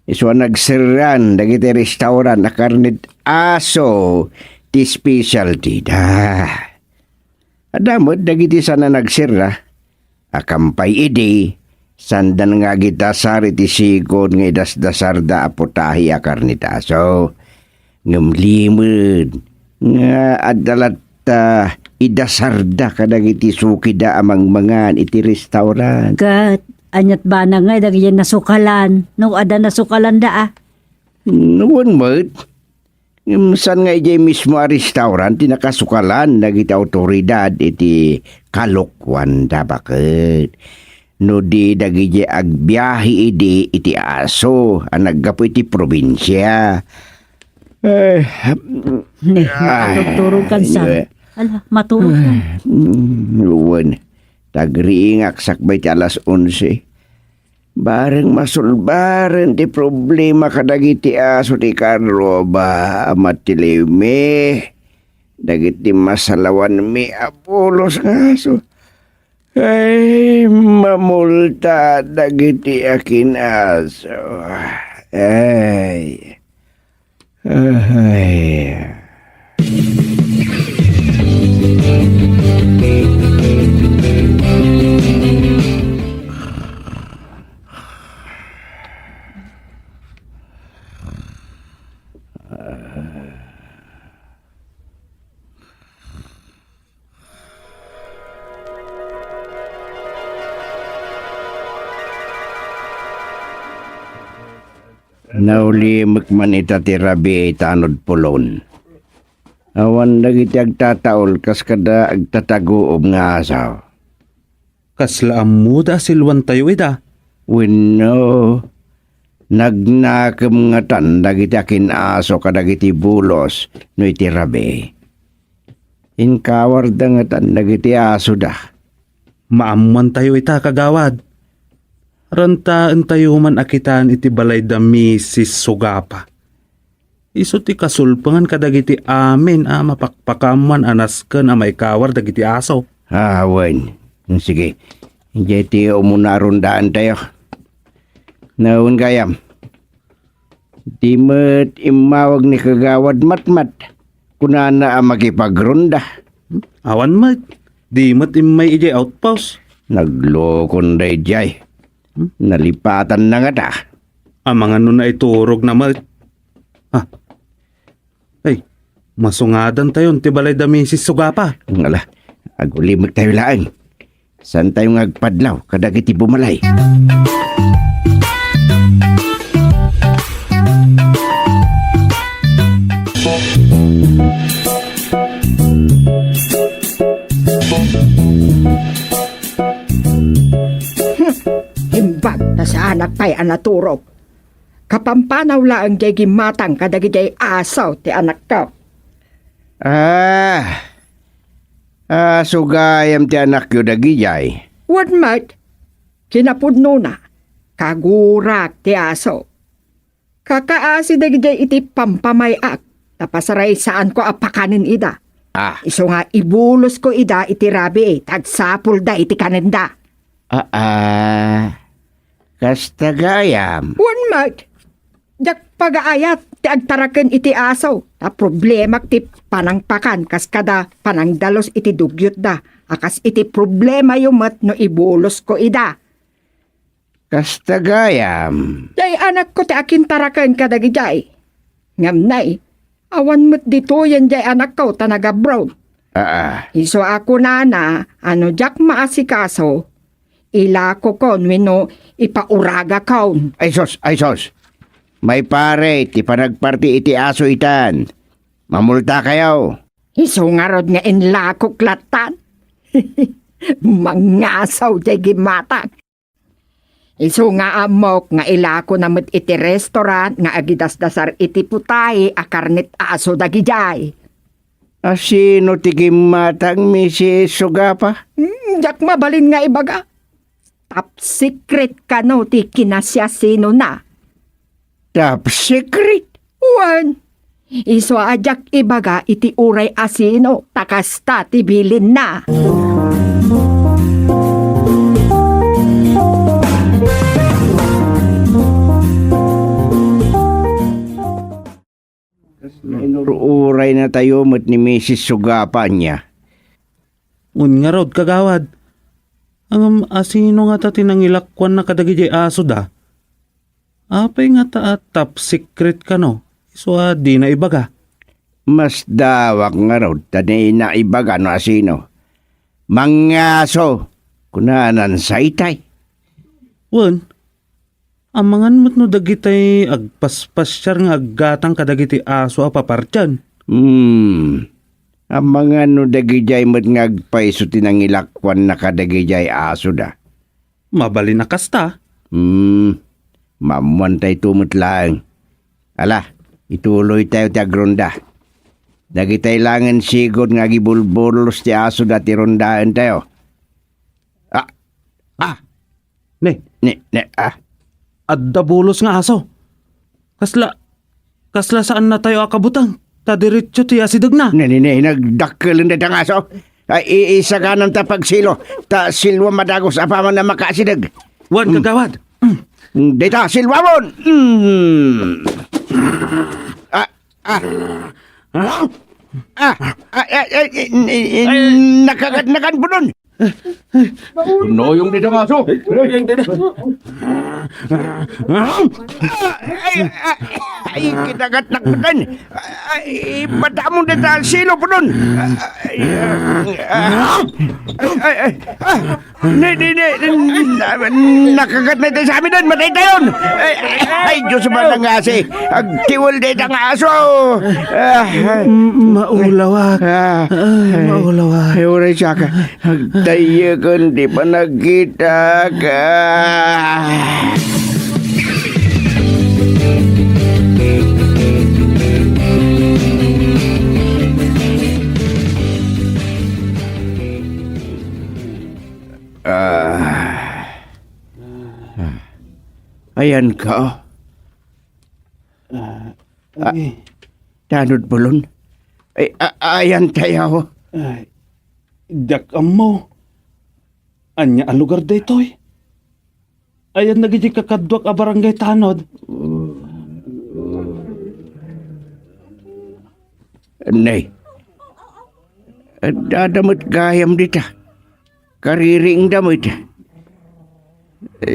isu a nagserran dagiti restaurant a karnit aso ti specialty da. Adda met dagiti saan a nagserra a kampay idi, saandan nga agidasar iti sigud nga idasdasarda a putahe a karnit aso. Ngem limed nga adda latta idasarda kadagiti sukida a mangmangan iti restaurant. Ket aniat banag nga dagiti nasukalan, no adda nasukalanda a? Wen met. Ngem saan nga idiay mismo a restaurant ti nakasukalan dagiti awtoridad iti kalokuanda, baket? No di dagiti agbiahe idi iti aso a naggapu iti probinsia. Eh, ne, ay, maturog kan san. Ala, maturog kan. Mm, wen, tagriingak sakbay ti alas onse. Bareng masolbaren ti problema kadagiti aso ti karruba a matiliwmi dagiti masalawanmi a bulos nga aso. Ay, mamulta dagiti akin-aso. Ay. Ay. Naulimek man ita ti rabii ta anod pulon. Awan dagiti agtataul kas kada agtataguob nga aso. Kasla ammoda a silwantayo ida? Wenno, nagnakem ngatan dagiti akin-aso kadagiti bulos no iti rabii. Inkawarda ngatan dagiti asoda. Maammoantayo ita, kagawad. Rantaentayo man a kitaan iti balay da Misis Sugapa. Isu ti kasulpengan kadagiti amin a mapakpakaammoan a nasken a maikawar dagiti aso. Ah, wen. Sige. Idiay ti umuna a rondaentayo. Nawen gayam. Di met immawag ni Kagawad Matmat. Kunana a makipagronda. Awan met. Di met immay idiay outpost. Naglokon daydiay. Hmm? Nalipatanna ngata. Amangan no naiturogna met. Ah. Ay, masungadantayon ti balay da Misis Sugapa. Ala, agulimektayo laeng. Saantayo nga agpadlaw kadagiti bumalay. Imbag ta saanak pay a naturog. Kapampanaw laeng jay gimmatang kadagijay aso ti anakko. Ah, aso gayam ti anakyo dagijay? Wen met, kinapudnona, kagurak ti aso. Kakaasi dagijay iti pampamay-ak, ta pasaraysaanko a pakanen ida. Ah. Isu nga ibulosko ida iti rabii, ta agsapulda iti kanenda. Ah, ah. Kasta gayam. Wen met, diak pagaayat ti agtaraken iti aso, ta problemak ti panangpakan kas kada panangdalus iti dugyotda, a kas iti problemayo met no ibulosko ida. Kasta gayam. Jay anakko ti akintaraken kadagijay. Ngem nay, awan met ditoyen jay anakko ta nag-abroad. Aa. Isu a kunana a no diak maasikaso, ilakokon wenno ipauragakon. Ay sus, ay sus. Maipare ti panagparti iti aso itan. Mamultakayo. Isu ngarud nga inlakok lattan. Mangasaw jay gimmatang. Isu nga ammok nga ilakona met iti restaurant nga agidasdasar iti putaye a karnet aso dagijay. Asino ti gimmatang, Misis Sugapa? Hmm, diak mabalin nga ibaga. Top secret kano ti kinasiasinona. Top secret? Wen, isu a diak ibaga iti uray asino, ta kasta ti bilinna. Inur-urayna tayo met ni Misis Sugapa ania. Wen ngarud, kagawad. Ngem asino ngata ti nangilakuanna kadagiti asoda? Apay ngata a top secret kano, isu a dina ibaga? Masdawak ngarud ta dina ibaga no asino. Mangaso, kunanan saytay. Wen, amangan met no dagitay agpaspasiar nga aggatang kadagiti aso a papartian. Hmm. Amangan no dagijay met nga agpayso ti nangilakuanna kadagijay asoda. Mabalin a kasta. Hmm, maammoantayto met laeng. Ala, ituloytayo ti agronda. Dagitay laengen sigud nga agibulbulos ti asoda ti rondaentayo. Ah, ah. Ne. Ne, ne, ah. Adda bulos nga aso. Kasla, kasla saannatayo a kabuteng, ta diretso ti asidegna. Ne, ne, ne, nagdakkel dayta nga aso. Ay, i-, isaganam ta pagsilo, ta silwam a dagus apaman a makaasideg. Wen, hmm, kagawad. Dayta, silwamon! Hmm. Ah, ah. Ah, ah, ah, eh, eh, eh, eh, nakagat-, nakanpudon. Nuyong dita nga aso. Ay, ay, ay, kinagat na katan. Ay, batamon dita silo pudon. Ay, ay, ay, ay, ah, ni, ni, ni, na, nakagat na tayo sa amin doon. Matay tayo. Ay, ay, Diyos manangasi. Agtiwal dita nga aso. Ah, ay. M-, maulawak. Ah, ay, maulawak. Ay, uray siya ka. Agtayyeken ti panagkitak. Ah. Ayanka. Ah, ah, ay. Tanod bulon. Ay, a-, ayan tayo. Ay, diak ammo. Ania a lugar daytoy? Ayan dagiti kakaduak a barangay tanod. Nay, adda met gayam dita. Kaririingda met.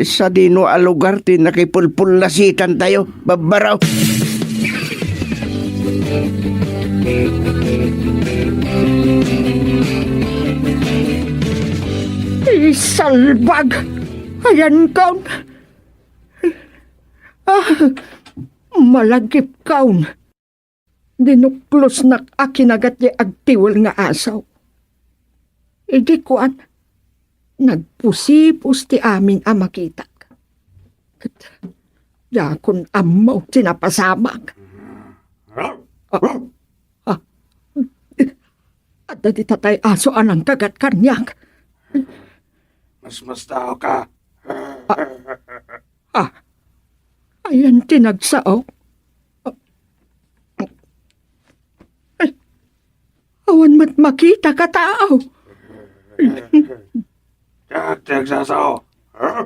Sadino a lugar ti nakipulpullasitan tayo, babbaraw? Isalbag! Ayankaon! Ah, malagipkaon! Dinuklosnak a kinagat ti agtiwal nga aso. Idi kuan, nagpusipos ti amin a makitak. Ket diakon ammo ti napasamak. Ah, ah, adda dita tay aso a nangkagat kaniak. Masmastaoka. Ah, ayan ti nagsao. Ay, awan met makitak a tao. Diak ti agsasao. Ah,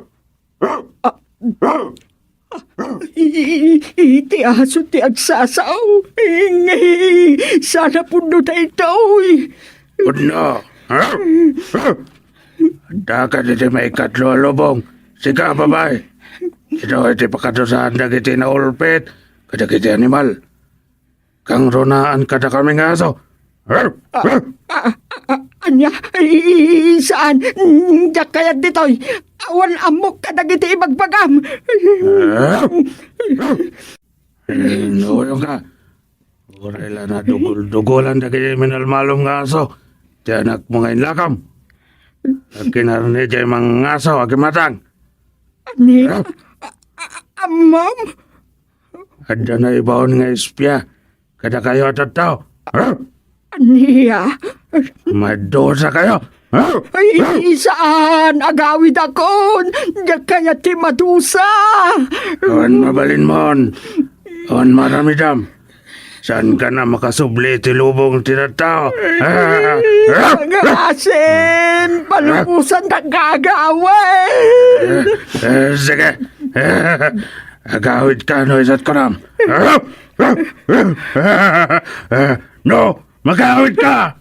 i-, i-, iti aso ti agsasao. Ingay, sana pudno daytoy. Pudno? Adda kadagiti maikatlo a lubong. Sika, babai. Ito iti pakadusaan dagiti naulpit kadagiti animal. Kangrunaan kadakami nga aso. Ah, ah, ah, ah, ania? Ay, saan? Diak kayat ditoy. Awan ammok kadagiti ibagbagam. Ah? Nuyongka. Uray la nadugol-dugolan dagiti minalmalom nga aso ti anakmo nga inlakam. Agkinarni diay mangaso a gimatang. Ania? Ah? A-, a-, ammom? Adda naibaon nga espia kadakayo a tattao. Ania? Madusakayo. Ay, saan? Agawidakon. Diak kayat ti madusa. Awan mabalinmon. Awan maaramidam. Saankan a makasubli iti lubong ti tattao. Ay, pangasim, palubosandak nga agawid. Eh, eh, sige. Agawidka no isut' kunam. No, magawidka.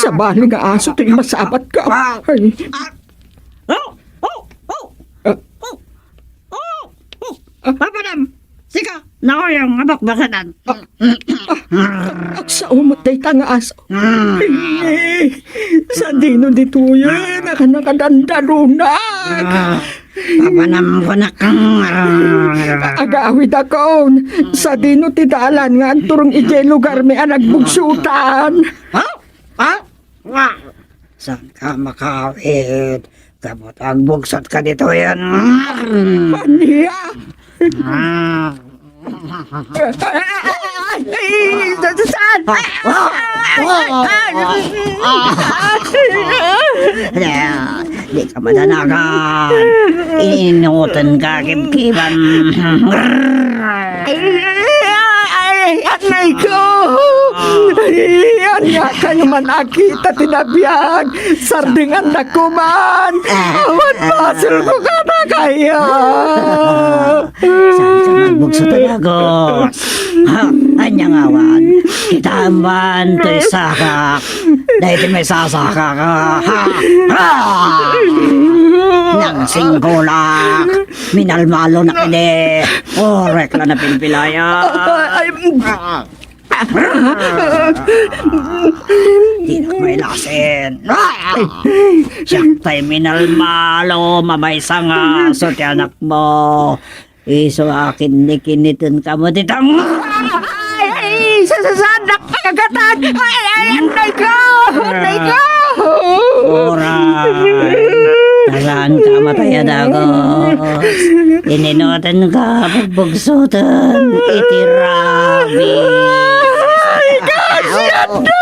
Sabali nga aso ti masabatka. Ay. Oh, oh, oh. Ah. Oh, oh, oh. Papa Dam, sika, nauyong nga bakbasadan. Ah, ah, ah, agsao met dayta nga aso. Mm. Ay, sadino ditoy, eh, naka-, nakadandarunak. Ah, papanam ko na kang, ah, agawidakon. Sadino ti dalan nga agturong idiay lugarmi a nagbugsutan? Ha? Ha? Saanka makaawid? Gapu ta agbugsotka ditoyen. Ania? Ah. Ay, sa-, sa-, saan? Ah, ah, ah, ah, ah. Di ka madanagan. Inutenka kibkiban. Ay, ay, ay, Ay, anay ko! Ay, ania kayo man akita ti nabiag? Sardingan na kuman! Awan basol ko kada kayo! Saan ka magbugso, Talagos? Ha? Anya ngawan? Kita man to'y sakak. Dahil ti may sasakak. Ha? Ha? Nang singgulak. Minalmalo na kadi. Orek la na pilpilaya. Ay, ay, Di na may lasin. Siak tay minalmalo, mamaysa nga aso ti anak mo. Isu a kinnikinniten kamo ti tang-, ay, ay, sa-, sa-, saan nakagatan? Ay, ay, ay, anay ko! Anay ko! Oray! Taraan ka matay a dagos. Ininutan ka, pagbugsutan, iti rabies. Ay, kasian na!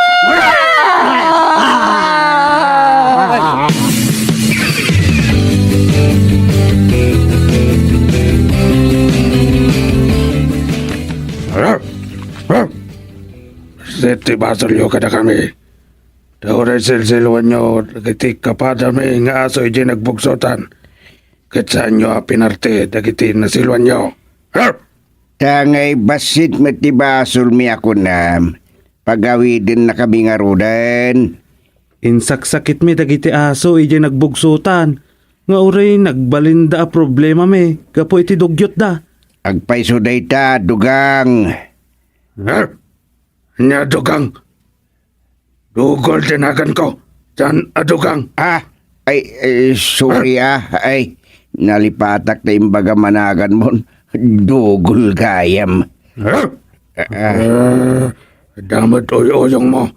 Siti basolyo kadakami. Ta uray silsiluanyo dagiti kapadami nga aso idiay nagbugsotan, ket saanyo a pinarte dagiti nasiluanyo. Tangay bassit met ti basolmi a kunam, pagawidennakami ngaruden. Insaksakitmi dagiti aso idiay nagbugsotan, nga uray nagbalinda a problemami gapu iti dugyotda. Agpayso dayta, dugang. Ania, dugang? Dugol ti naganko, saan a dugang. Ah, ay, eh, sorry, ah. Ay, nalipatak ta imbaga managanmon. Dugol gayam. Ah? Ah, ah. Ah, damet uy-uyongmo.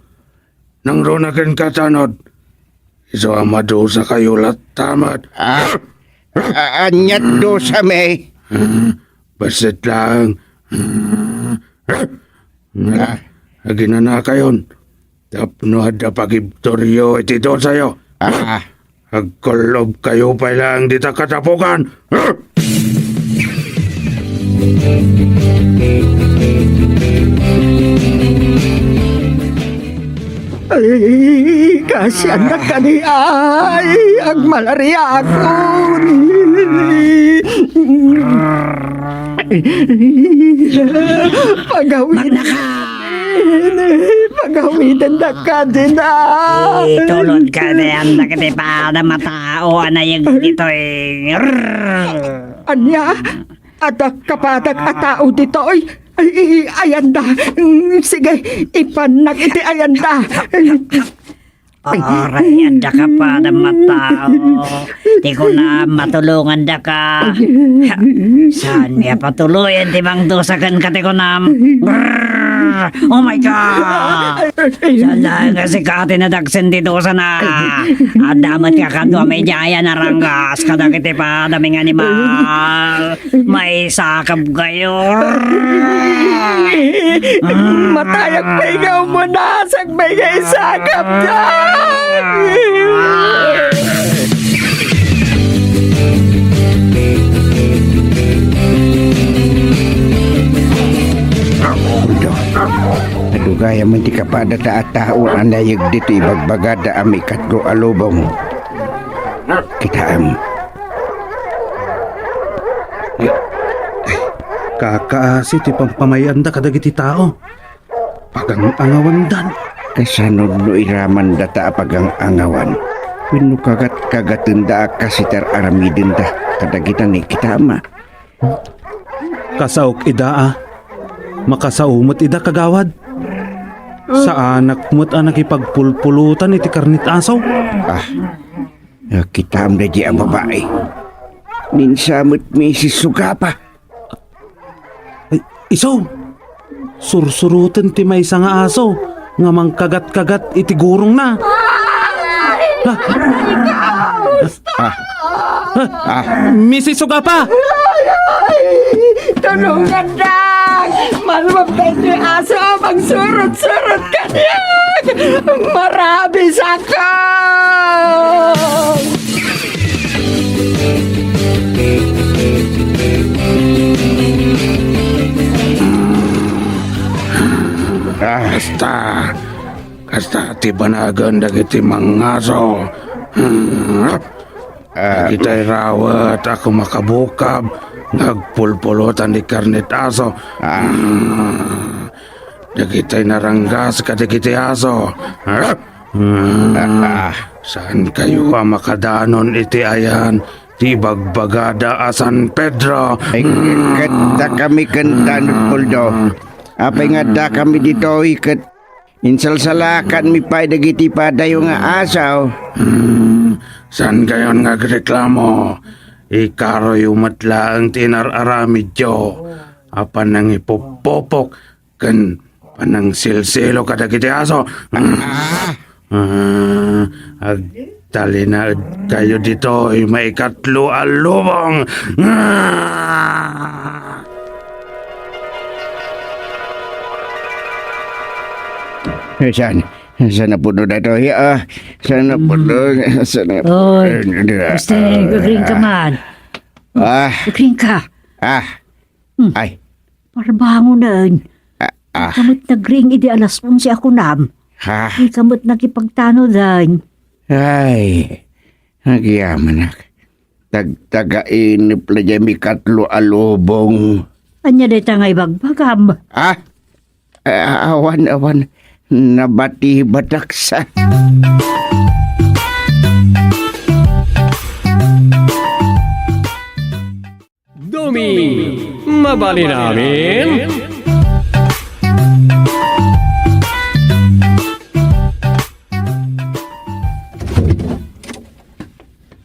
Nangruna kenka tanod. Isu a madusakayo latta met. Ah, a-, aniat dusami? Ah, bassit laeng. Ah, ah. Nga, aginanakayon, tapno adda pagibturyo iti dusayo. Ah. Agkul-obkayo pay laeng dita katapukan. Ay, kasiannak kadi, ay, agmalariakon. Pagawid. Magnaka! Pagawidenda kadina. Itulod ka diyan dagiti padam a tao a nayeg ditoy. Rrrr. Ania? Adda kapadak a tao ditoy? Ay, ay, ayanda. Mm, sige, ipannak iti ayanda. Oray, adda kapadam a tao. Ti kunam, matulongandaka. Saan nga patuloyen ti mangdusa kenka ti kunam? Brrr! Oh my God! Saan laeng nga sika ti nadagsen ti dusana? Adda met kakadua may diayan a ranggas kadagiti padami nga animal. Maisakab kayo. Matayak pay nga umunasak pay nga isakab na. Adugayam ti kapadata a tao a nayeg ditoy ibagbagada a maikatlo a lubong. Kitaem. Kakaasi ti pampamay-anda kadagiti tao. Pagang-angawandan. Kasano no iramandata a pagang-angawan? Wenno kagat-kagatenda a kas iti ar-aramidenda kadagita ni kitama? Kasaok ida a. Makasao met ida, kagawad. Saanak met a nakipagpulpulutan iti karnit aso. Ah, nakitaam daydi a babai. Ninsa met misisugapa. Ay, iso! Sursuroten ti maysa nga aso nga mangkagat-kagat iti gurongna. Ah! Ah! Ah! Misisugapa! Ay, ay! Tulongandak! Malwag daytoy aso a mangsurot-surot kaniak! Marabis ako! Ah. Kasta, kasta ti banagen dagiti mangngaso. Ah. Dagitay rawet a kumakabukab nga agpulpulutan ti karnet aso. Ah. Dagitay naranggas kadagiti aso. Ah. Ah. Saankayo a makadanon iti ayan ti ibagbagada a San Pedro. Ay, ket dakami ken Tanod Puldo. Apay nga dakami ditoy ket insalsalakanmi pay dagiti padayo nga aso. Hmm, saankayon nga agreklamo? Ikaroyo met laeng ti inar-aramidyo a panangipupupok ken panangsilsilo kadagiti aso. Ah. Ah, agtalinaedkayo ditoy maikatlo a lubong. Ah! Eh, saan? Saan na puno na to? Ah, saan na puno? Saan na Oy, eh, eh, Gusteng, ah, agring ka man. Ah. Agring ka. Ah. Hmm. Ay. Parbangonen. Ah, ah. Ikamet nagring idi alas onse a kunam. Ha? Ikamet nakipagtanodan. Ay, agyamanak. Tagtagainep la jay mikatlo a lubong. Ania dayta nga ibagbagam? Ah? Ah, awan, awan. Nabatibatak sa. Dumi, mabalin amin?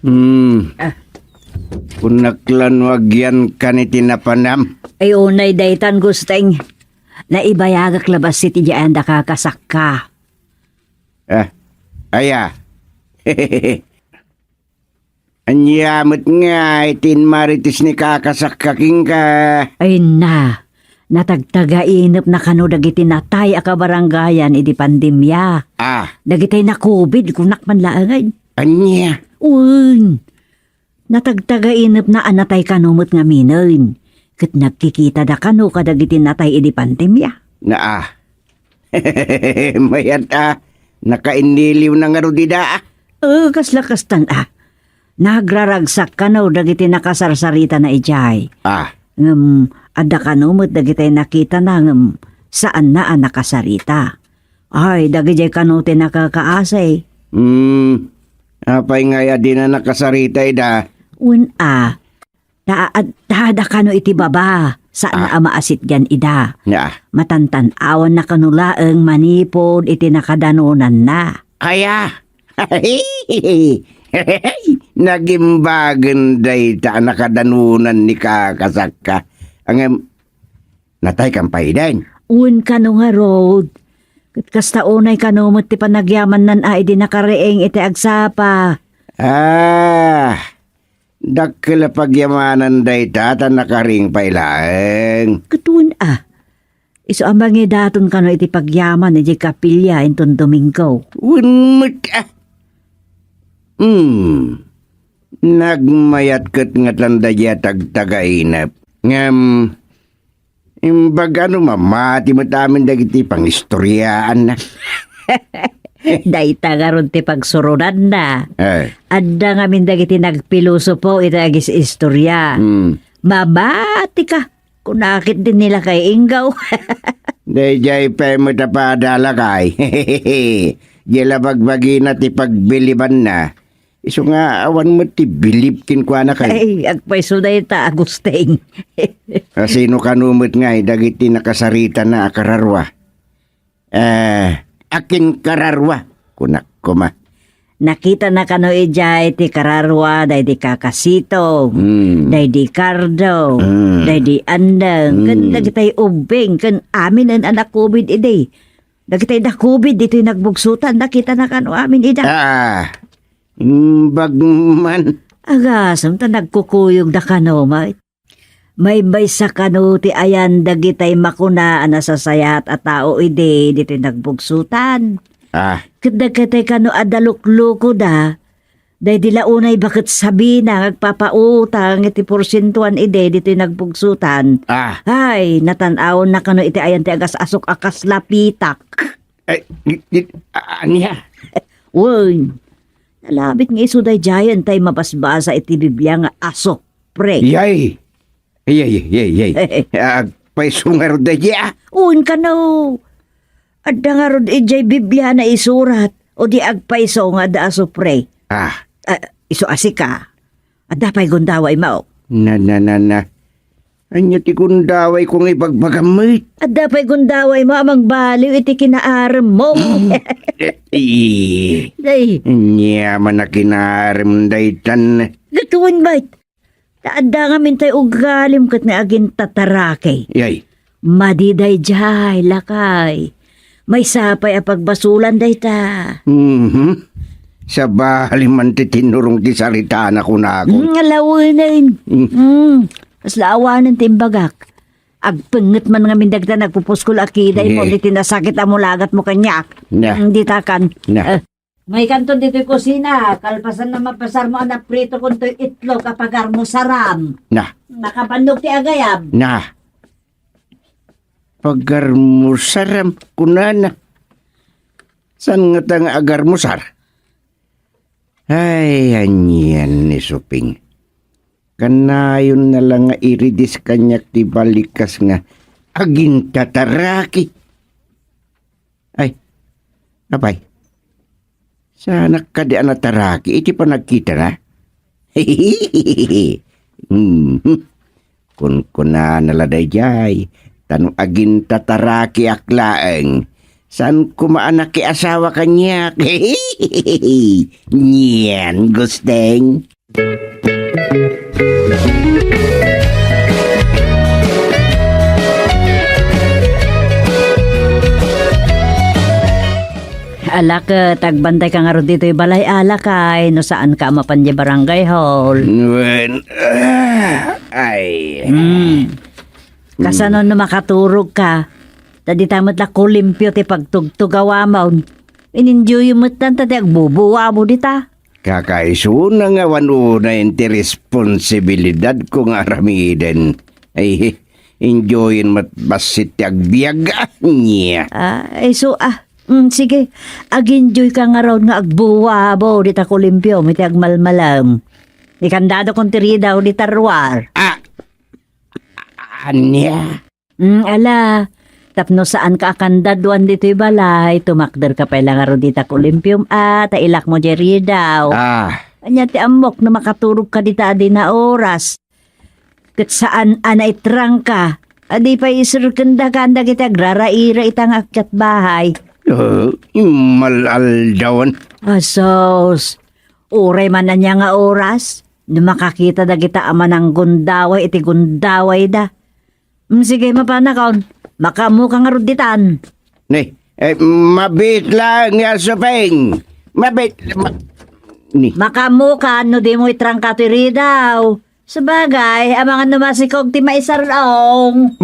Hmm. Ah. Kunak la no agyankan iti napanam. Ay, unay daytan, Gusteng. Naibayagak labas iti diay ayan da kakasakka. Ah, aya. Ania met nga iti inmarites ni kakasakka kenka? Ay na, natagtagainepna kano dagiti natay a kabarangayan idi pandemia. Ah. Dagitay na-covid, kunak man laengen. Ania? Wen, natagtagainepna a natay kano met ngaminen. Ket nagkikitada kano kadagiti natay idi pandemia. Naa. Mayat a, nakainniliw na ngarud ida, ah. Eh, kasla kastan, ah. Nagraragsak kano dagiti nakasarsaritana idiay. Ah. Ngem, adda kano met dagiti nakitana ngem saanna a nakasarita. Ay, dagidiay kano ti nakakaasi. Hmm, apay ngay a dina nakasarita ida? Wen a, ta adda kano iti baba, saan Ah. a maasitgan ida. Ah. Matantan-awanna kano laeng manipud iti nakadanonanna. Aya? Nagimbagen dayta a nakadanunan ni kakasakka. Ngem, natay kan pay iden? Wen kano ngarud. Ket kasta unay kano met ti panagyamannan a idi nakariing iti agsapa. Ah, dakkel a pagyamanan dayta ta nakariing pay laeng. Ket wen a. Isu a mangidaton kano iti pagyaman iti kapilya inton Domingo. Wen met a. Hmm. Nagmayat ket ngatanda diay a tagtagainep. Ngem, imbag a no mamati met amin dagiti pangistoryaanna. Dayta ngarud ti pagsuronanna. Eh. Adda ngamin dagiti nagpilosopo iti agis-istorya. Hmm. Mamati ka. Kuna ketdi ni lakay Inggaw. Daydiay pay met a pada, lakay. Diay la bagbagina ti pagbilibanna. Isu nga awan met ti bilib kenkuana kay. Ay, agpayso dayta, Agustin. A, sino kano met ngay dagiti nakasaritana a kararua? Eh, akin kararua, kunak koma. Nakitana kano idiay ti kararua, daydi Kakasito, Hmm. daydi Cardo, Hmm. daydi Andeng, ken Hmm. dagitay ubbing, ken aminen a na-covid idi. Dagitay na-covid ditoy nagbugsotan, nakitana kano amin ida. Ah, imbag man. Agasem ta nagkukuyogda kano, may. Maymaysa kano ti ayan dagitay makuna a nasasayaat a tao idi ditoy nagbugsotan. Ah. Ket dagitay kano adda luklukoda, Daydi la unay baket sabina nga agpapautang iti porsientoan idi ditoy nagpugsotan. Ah. Ay, natan-awna kano iti ayan ti agas-asok a kasla pitak. Ay, di, di, a-, ania? Wen, nalabit nga isu daydiayen tay mabasbasa iti Biblia nga asok, pre. Yay! Yay, yay, yay. Agpayso ngarud daydi, ah. Wen kano. Adda ngarud idiay Biblia naisurat, o di agpayso nga adda asupre. Ah. Ah, isu a sika. Adda pay gundawaymo. Na, na, na, na. Ania ti gundawayko nga ibagbagam met? Adda pay gundawaymo a mangbaliw iti kinaaremmo. Eh, eh. Day. Ania man a kinaarem daytan? Gatuon met. Ta adda ngamin tay ugalim ket nga agintataraki. Yay. Madi daydiay, lakay. Maysa pay a pagbasolan dayta. Mhm. Sabali man ti tinnurong ti saritana kunakon. Mm, alawenen. Mm. Mm. Kasla awanen ti imbagak. Agpenget man ngamin dagita nagpupuskol a kiday mo, yeah, iti nasakit a mulagat mo kaniak. Yeah. Mm, dita kan. Yeah. Eh, Maykanto ditoy kusina, kalpasan na mapasar mo a naprito kontoy itlog a pagarmusaram. Na. Nakabannog ti agayab. Na. Pagarmusaram, kunana. Saan ngata nga agarmusar? Ay, anian ni Suping. Kanayon na lang nga iridis kaniak ti balikas nga agintataraki. Ay, apay, saanak kadi a nataraki iti panagkitana? Mhm. Kunkunana la daydiay, ta no agintatarakak laeng, saan koma a nakiasawa kaniak. Nian, Gusteng. Ala ket, agbantay ka ngarud ditoy balay, ala kay, no saan ka a mapan diay barangay hall. Wen, ah, ay. Hmm. Kasano no makaturog ka? Ta dita met la kulimpio ti pagtugtugawamon. In-enjoy met ta ti agbubuwabo dita. Kakaisuna nga awan unay ti responsibilidadko nga aramiden. Ay, enjoyen met bassit ti agbiag, ania. Ah, isu, ah. Mm, sige, ag-enjoy ka ngarud nga agbuwabo dita kulimpio, iti agmalmalem. Ikandado kon ti ridaw dita ruar. Ah, ania? Mm, ala, tapno saan ka a kandaduan ditoy balay, tumakder ka pay la ngarud dita kulimpiom a, ta ilak mo diay ridaw. Ah. Ania ti ammok no makaturog ka dita a dina oras? Ket saan a naitrangka, a di pay iserken dakan dagiti agraraira ita nga akyat bahay. Eh, immal-aldawan. Asus, uray man ania nga oras, no makakita dagita a mananggundaway iti gundawayda. Mm, sige, mapanakon. Makaammo ka ngarud ditan. Ni, eh, mabit lang nga suping. Mabit, ma-, ni. Makaammo ka no di mo itrangka ti ridaw. Sabagay, amangan no masikog ti maisar-ong.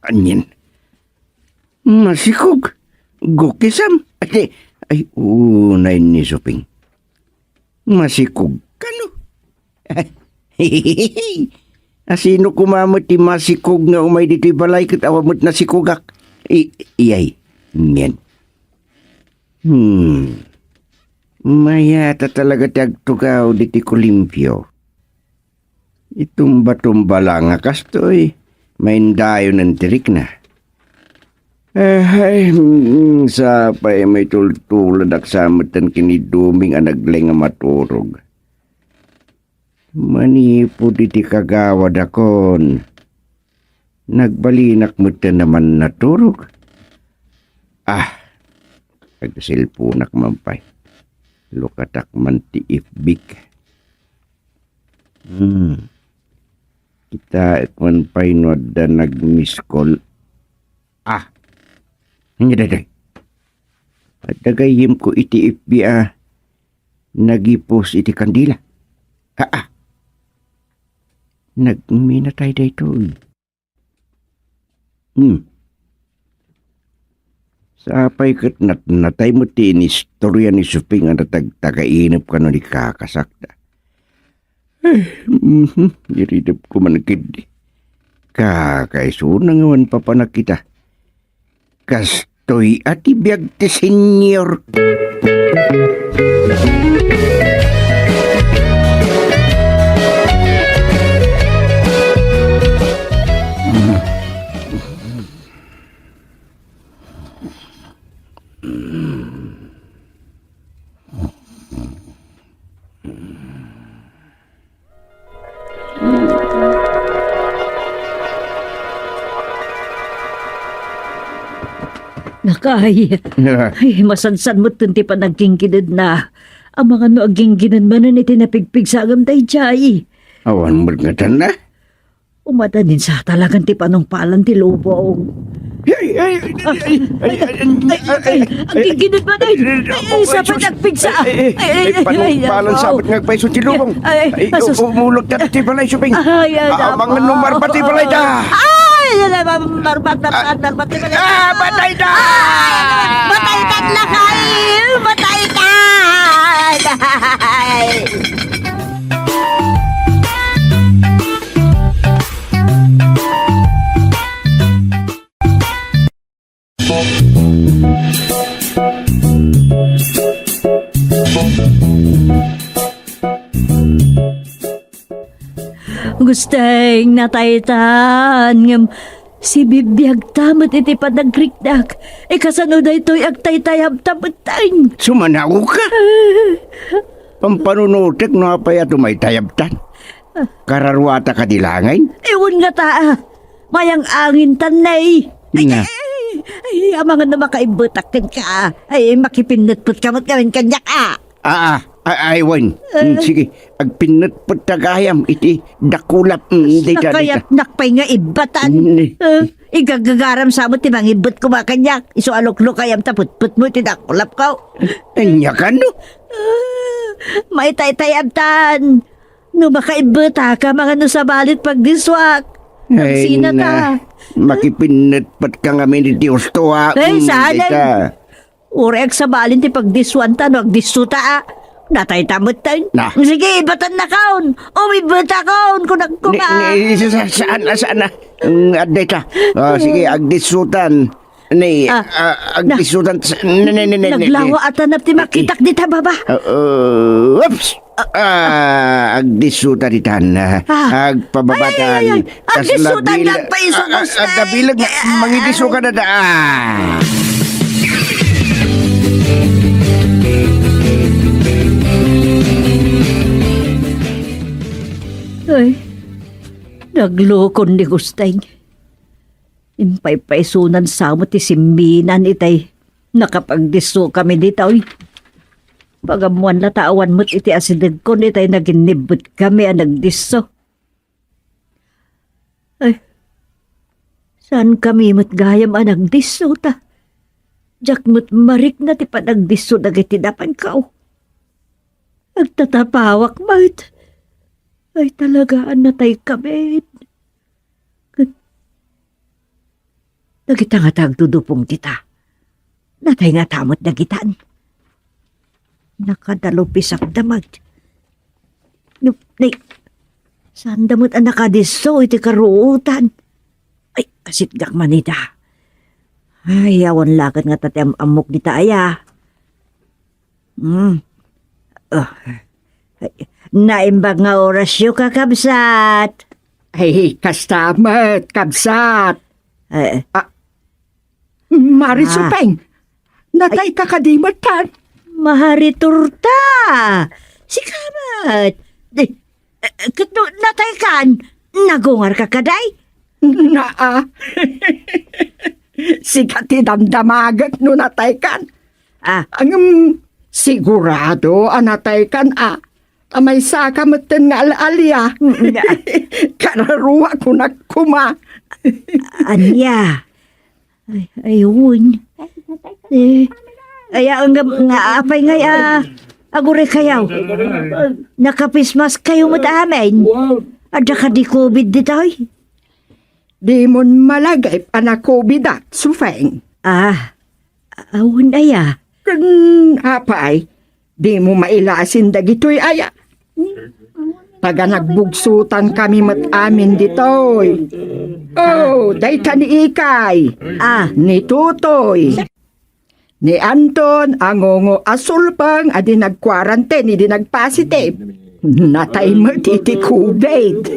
Anian? Masikog? Gukisam? Ay, ay, unay ni suping. Masikog kano? Asino koma met ti masikog nga umay ditoy balay ket awan met nasikogak? I-, iyay, ngen. Hmm. Mayat a talaga ti agtugaw ditoy kulimpio. Itumba-tumba la nga kastoy, maindayonen ti rikna. Ahay, mm, sapay maitultuladak sa metten ken ni Duming a naglaing a maturog. Manipud iti kagawadakon, nagbalinak metten a mannaturog. Ah, agselponak man pay. Lukatak man ti F B. Hmm. Kitaek man pay no adda nag-miss call. Ah. Ania daytoy? Adda gayyemko iti F B a nag-i-post iti kandila. Haa. Nagminatay daytoy. Hmm. Sapay ket nat-, natay met ti inistorya ni Suping a natagtagainep kano ni kakasakda. Eh, mhm, iridep ko man ketdi. Kakaisuna nga awan papanakita. Kastoy a ti biag ti Señor. Nakay. Ay, masansan met ti panagginginedna. Amangan no aggingined manen iti napigpigsa ngem daydiay. Awan met ngatan na. Umadanin sa talagan ti panungpalan ti lubong. Ay, ay, ay, ay, ay, ay, ay, ay, ay, ay, aggingined manen. Ay, ay, ay, sapay ay, agpigsa. Ay, ay, ay, ay, ay, ay, panungpalan, ay, sapay nga agpayso ti lubong. Ay, ay, ay, asus. U-, umulog ta ti balay, Suping. Ay, ay, ah, amangan no marbat ti balay ta. Ay, ay, ay, mar-, marbat, marbat, marbat ti balay ta. Ah, patay ta! Ay, patay ta, lakay! Patay ta! Ay! Gusteng, nataytan, ngem sibibiagta met iti panagriknak. Ikasano daytoy agtaytayabta metten? Sumanaoka? Pampanunotek no apay a tumaytayabtan. Kararuata kadi laengen? Ay, wen ngata, ah. Mayang-angintan, nay. Ay, na. Ay, ay, ay, amangan no makaibbetak kenka, ah. Ay, makipinnetpetka met ngamin kaniak, ah. Ah, ah, ay, ay, wen. Mm, sige, agpinnetpetka gayam iti dakulap. Mm, dayta, dayta. Nakayatnak pay nga ibbatan. Mm, eh. Ah, igagagaram sa met ti mangibbet koma kaniak. Isu a luklukayam ta petpetmo iti dakulapko. Ania kano? Ah, maitaytayabtan. No makaibbetak, amangan no sabali ti pagdissuak. Ay, sina na. Makipinnetpetka ngamin iti usto, ah. Ay, mm, saan? Dayta. Uray agsabali ti pagdissuanta no agdissuta, ah. Natayta metten. Na. Sige, ibbatannakon. O, ibbatakon, kunak koma. Ni, ni, sa, sa, saan, ah, saan, ah? Mm, adda ita. Ah, sige, agdissutan. Ni, ah, ah, na, agdissutan, ne, ne, ne, ne, ne, naglawa ne. Ata na ti makitak dita baba. Ah, ah, oops! Ah, agdissutan ditan. Ah. Agpababatan. Ay, ay, ay, ay. Agdissutan nga agpaiso, ah, ah, Gusteng. Agkabileg, eh, mangidisso ka na da. Ah. Ay, naglukon ni Gusteng. Impaypaysunan sa met ti simminan itay nakapagdisso kami ditoy. Pagammoan la ta awan met iti asidegkon itay naginnibbet kami a nagdisso. Ay, saan kami met gayam a nagdisso ta diak met marikna ti panagdisso dagiti napanko. Agtatapawak met. Ay, talaga a natay kami. Ket dagita ngata agdudupong dita, natay ngata met dagitan. Nakadalupisakda met. No, nay, saanda met a nakadisso iti karuotan. Ay, asitgak man ita. Ay, awan la ket ngata ti am-ammok dita aya. Hmm. Ah. Ay, naimbag nga orasyo, kakabsat. Ay, kasta met, kabsat. Eh. Ah, Mari, ah. Supeng, natayka kadi metten? Mari Turta, sika met. Eh, eh, ket no nataykan, nagungarka kadi? Naa. Sika ti damdamagek no nataykan. Ah. Ngem, sigurado a nataykan, a. Ta maysaka metten nga al-alia. Mm, ah. Kararua, kunak koma. Ania? Ay, ay, wen. Eh, ay, ah, nga, nga, apay ngay, ah, aguraykayaw. Naka-face mask kayo met amin. Adda kadi covid ditoy? Dimon malagip a na-covidak, Supeng. Ah, Awan aya. Ken apay, dimo mailasin dagitoy aya? Taga nagbugsotan kami met amin ditoy. Oh, dayta ni Ikay. Ah. Ni Tutoy. Ni Anton a ngungo a sulpeng a di nag-quarantine idi nagpositive. Natay met iti covid.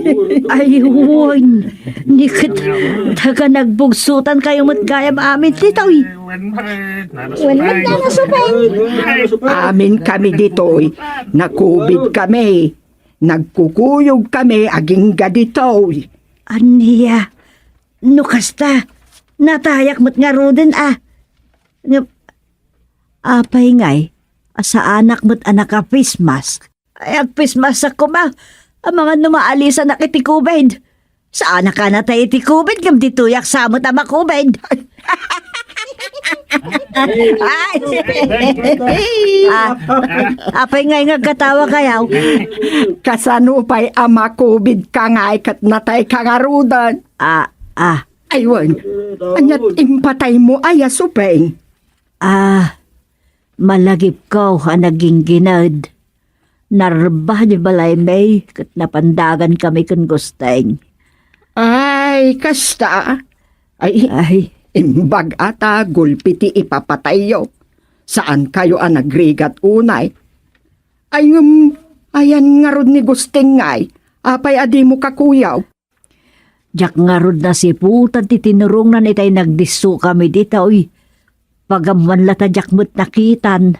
Ay, wen. Ni ket taga nagbugsotan kayo met gayam amin ditoy. Wen met nga nasupeng. Amin kami ditoy. Na-covid kami. Nagkukuyog kami agingga ditoy. Ania? No kasta, natayak met ngaruden a. Nga, apay ngay, a saanak met a naka-face mask? Ay, ag-face mask koma. Amangan no maalisanak iti covid. Saanak a natay iti covid, ngem ditoyak sa met a ma-covid. Ay! Ah, apay ngay nga agkatawa kayaw? Kasano pay a ma-covid ka ngay ket natay ka ngaruden? Ah, ah. Ay, wen. Ania't impataymo aya, Supeng? Ah, malagipko a naginggined. Narba di balaymi ket napandagankami ken Gusteng. Ay, kasta. Ay, Ay. Imbag a ta gulpi ti ipapatayyo. Saankayo a nagrigat unay. Ay, ngem, ayan ngarud ni Gusteng ngay. Apay a dimo kakuyaw? Diak ngarud nasiputan ti tinurongnan itay nagdisso kami ditoy. Pagammoan la ta diak met nakitan.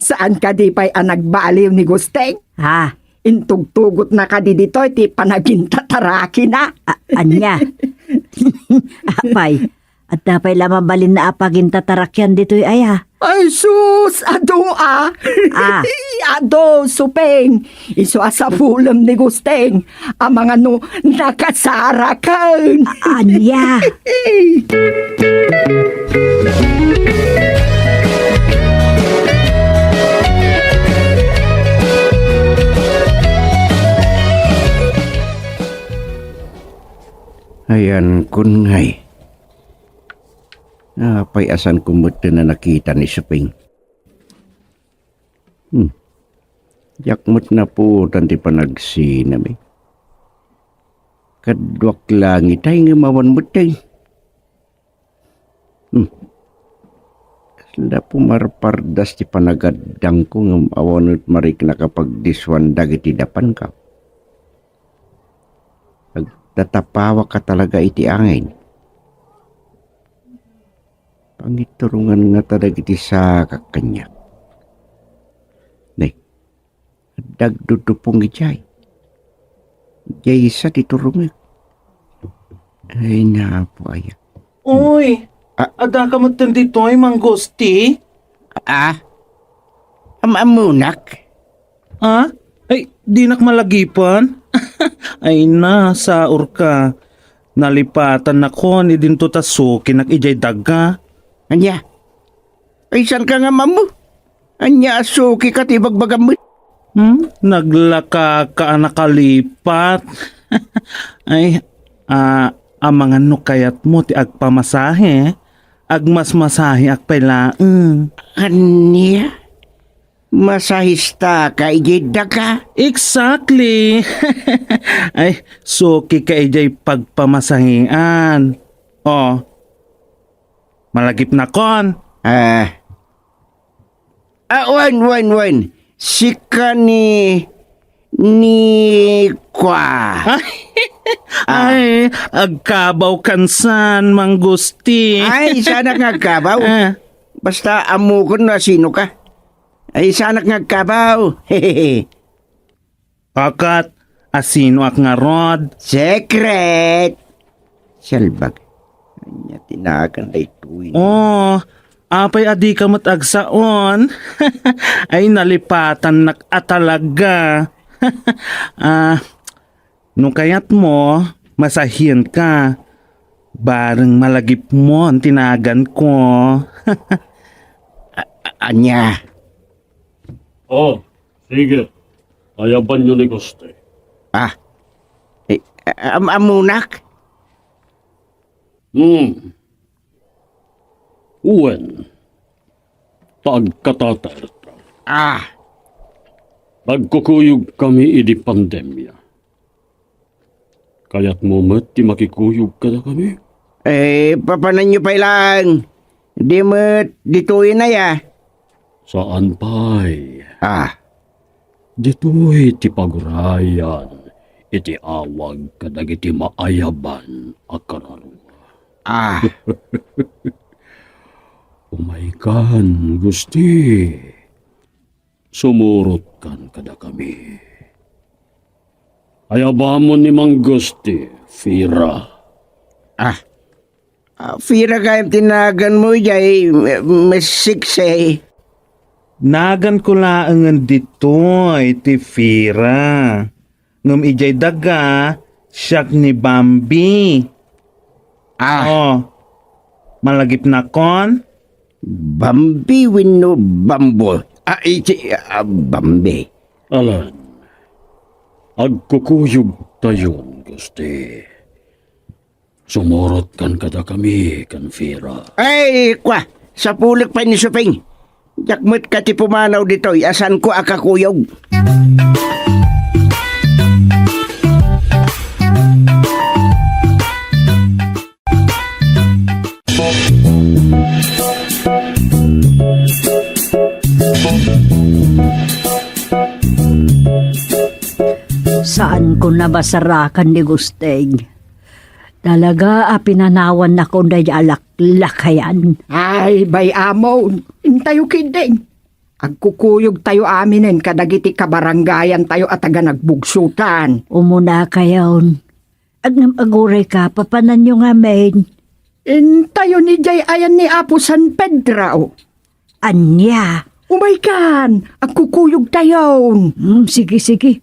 Saan kadi pay a nagbaliw ni Gusteng? Ha? Intugtugot na kadi ditoy ti panagintatarakina? A-, ania? Apay, adda pay la mabalinna a pagintatarakyan ditoy aya? Ay, sus! Adu a! Ah. Adu, Supeng! Isu a sapulem ni Gusteng, amangan no nakasaraken. A-, ania? Ayan kun ngay. Apay a saanko metten a nakita ni Supeng? Hmm. Diak met napuotan ti panagsinami. Kaduak langitay ngem awan metten. Hmm. Kasla pumarpardas ti panagaddangko ngem awan met mariknaka pagdisuan dagiti dapanko. Agtatapawak a talaga iti angin. Pangiturongan ngata dagiti sakak kaniak. Ne, adda agdudupong idiay. Diay sa ti turongek. Ay, napo aya. Uy, Ah. Adda ka metten ditoy, Mang Gusti? Ah? Am-ammonak? Ah? Ay, dinak malagipan? Ay na, saor ka. Nalipatannakon idinto ta sukinak idiay daga. Ania? Ay, saan ka nga mammo? Ania a suki ka ti bagbagam met? Hmm? Naglaka ka a nakalipat. Ay, ah, amangan no kayatmo ti agpamasahe. Agmasmasaheak pay laeng. Ania? Masahista ka idiay daga? Exactly. Ay, suki ka idiay pagpamasahean. Oh, malagipnakon. Ah. Ah, wen, wen, wen. Sika ni, ni kua. Ah. Ay, agkabaw kansan, Mang Gusti. Ay, saanak nga agkabaw. Ah. Basta ammokon no asino ka. Ay, saanak nga agkabaw. Akat, asinoak ngarud? Secret! Salbag. Ania ti nagan daytoy? Oh, apay a dika met agsaon? Ay, nalipatannak a talaga. Ah, no kayatmo, masahienka. Bareng malagipmon ti naganko. A-, a-, ania? Oh, sige. Ayabanyo ni Gusti. Ah. Eh, am-, ammonak? Hmm. Wen, ta agkatater. Ah. Nagkukuyogkami idi pandemia. Kayatmo met ti makikuyog kadakami? Eh, papananyo pay laeng. Di met ditoyen aya. Saan pay. Ah. Ditoy ti pagurayan iti awag kadagiti maayaban a kararua. Ah. Umaykan, Gusti. Sumurotkan kadakami. Ayabamon ni Mang Gusti, Fira. Ah. Ah, Fira gayam ti naganmo idiay, eh, Miss Sexy. Naganko laengen ditoy ti Fira. Ngem idiay daga, siak ni Bambi. Ah. Oh, malagipnakon? Bambi wenno Bambo? Ah, iti, ah, Bambi. Alan, agkukuyogtayon, Gusti. Sumurotkan kadakami ken Fira. Ay, kwa, sapulek pay ni Suping. Diak met kadi pumanaw ditoy a saanko a kakuyog. Saanko a masarakan ni Gusteng. Talaga a pinanawannakon daydiay a laklakayan. Ay, bay-amon, intayo ketdin. Agkukuyogtayo aminen kadagiti kabarangayantayo a taga Nagbugsotan. Umunakayon. Ngem agurayka, papananyo ngamin? Intayon idiay ayan ni Apo San Pedro. Ania? Umaykan, agkukuyogtayon. Hmm, sige, sige.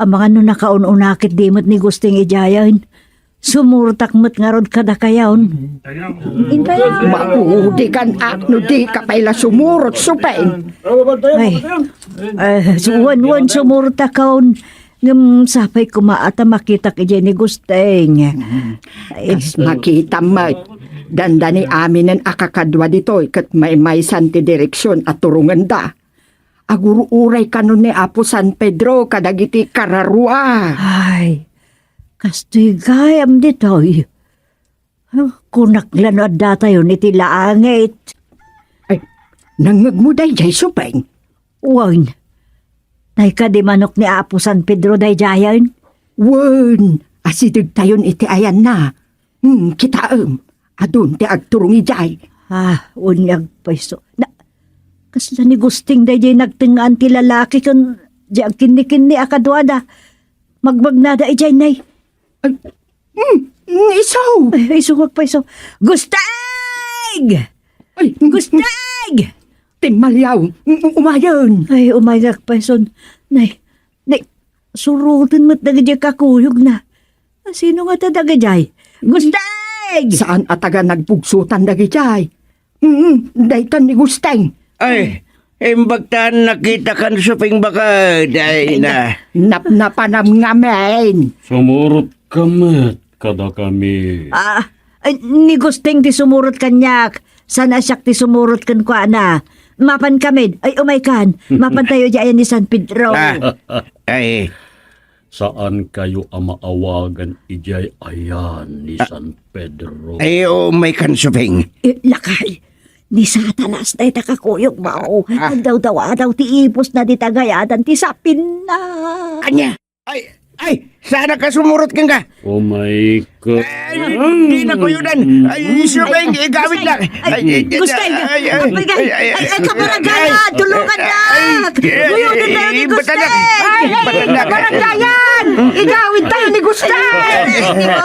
Amangan no nakaun-una ketdi met ni Gusteng idiayen. Sumurotak met ngarud kadakayon. Intayon. Maudikan a no dika pay la sumurot, Suping. Ay, eh, wen, wen, sumurotakon. Ngem sapay koma a ta makitak idiay ni Gusteng. Mm. Ay. Kas makitam met, dandani aminen a kakadua ditoy ket maymaysan ti direksion a turongenda. Agur-uray kanon ni Apo San Pedro kadagiti kararua. Ay, kastoy gayam ditoy. Huh, kunak la no addatayon iti langit. Ay, nangngegmo daydiay, Suping? Wen. Nay kadi manok ni Apo San Pedro daydiayen? Wen, asidegtayon iti ayanna. Hmm, kitaem, adun ti agturong idiay. Ah, wen nga agpayso. Na, kasla ni Gusteng daydiay nagtengngaan ti lalaki ken di agkinnikinni a kaduada. Magmagnada idiay, nay. Ay, mm, mm, isu! Ay, isu nga agpayso. Gusteng! Ay, mm, Gusteng! Timmaliaw, mm, umayen. Ay, umay nga agpayson. Nay, nay, suroten met dagidiay kakuyogna. Sino ngata dagidiay? Gusteng! Saan a taga Nagbugsotan dagidiay? Mm, daytan ni Gusteng. Ay, imbagtan nakitakan Suping bakay, dayna. Napnapanam ngamin. Sumurotka met kadakami. Ah, ay, ni Gusteng ti sumurot kaniak. Saan a siak ti sumurot kenkuana. Mapankamin. Ay, umaykan. Mapantayo idiay ayan ni San Pedro. Ah, ay, Saankayo a maawagan idiay ayan ni San Pedro. Ay, umaykan, Suping. Eh, lakay, ni Satanas dayta kakuyogmo. Ah. Agdawdawadaw ti ipusna dita gayadan ti sapinna. Ania? Ay, ay, saan a kasumurot kenka? Umay Ay, di na kuyodan. Ay, Suping, igawid na. Ay, ay, Gusteng, ay, ay, ay, ay, ay, ay, ay, kabarangay, ay, tulungan na. Ay, ay, Kuyodan tayo ni ay, Gusteng. Batanak. Ay, batanak. Kabarangayan, igawid tayo ni Gusteng.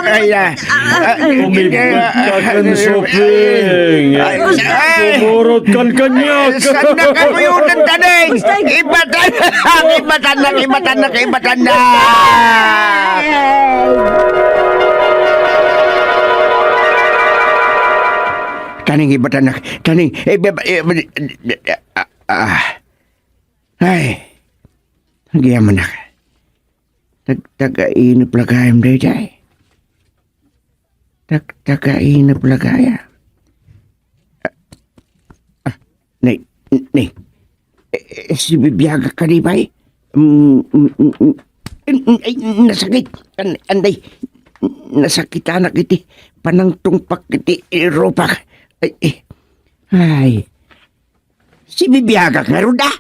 Ay, ah. Ay, ay, Umibot ka kan Suping. Ay, ay. Sumurot kan kaniak. Saan na kakuyodan, Taning? Gusteng. Ibatanak, ibatanak, ibatanak, ibatanak. Taning, ibatanak. Taning, eh, ba-, ba-, eh, ba-, ah, ah. Ay. Nagyamanak. Tag-, tagainep la gayam daydiay. Tag-, tagainep la gayam. Ah, Ni, eh, sibibiagak kadi, bay? Mm, mm, mm, mm. Ay, nasakit. An-, anday, nasakitanak iti panangtungpak iti rupak. Ay, eh. Ay. Sibibiagak ngarud, a.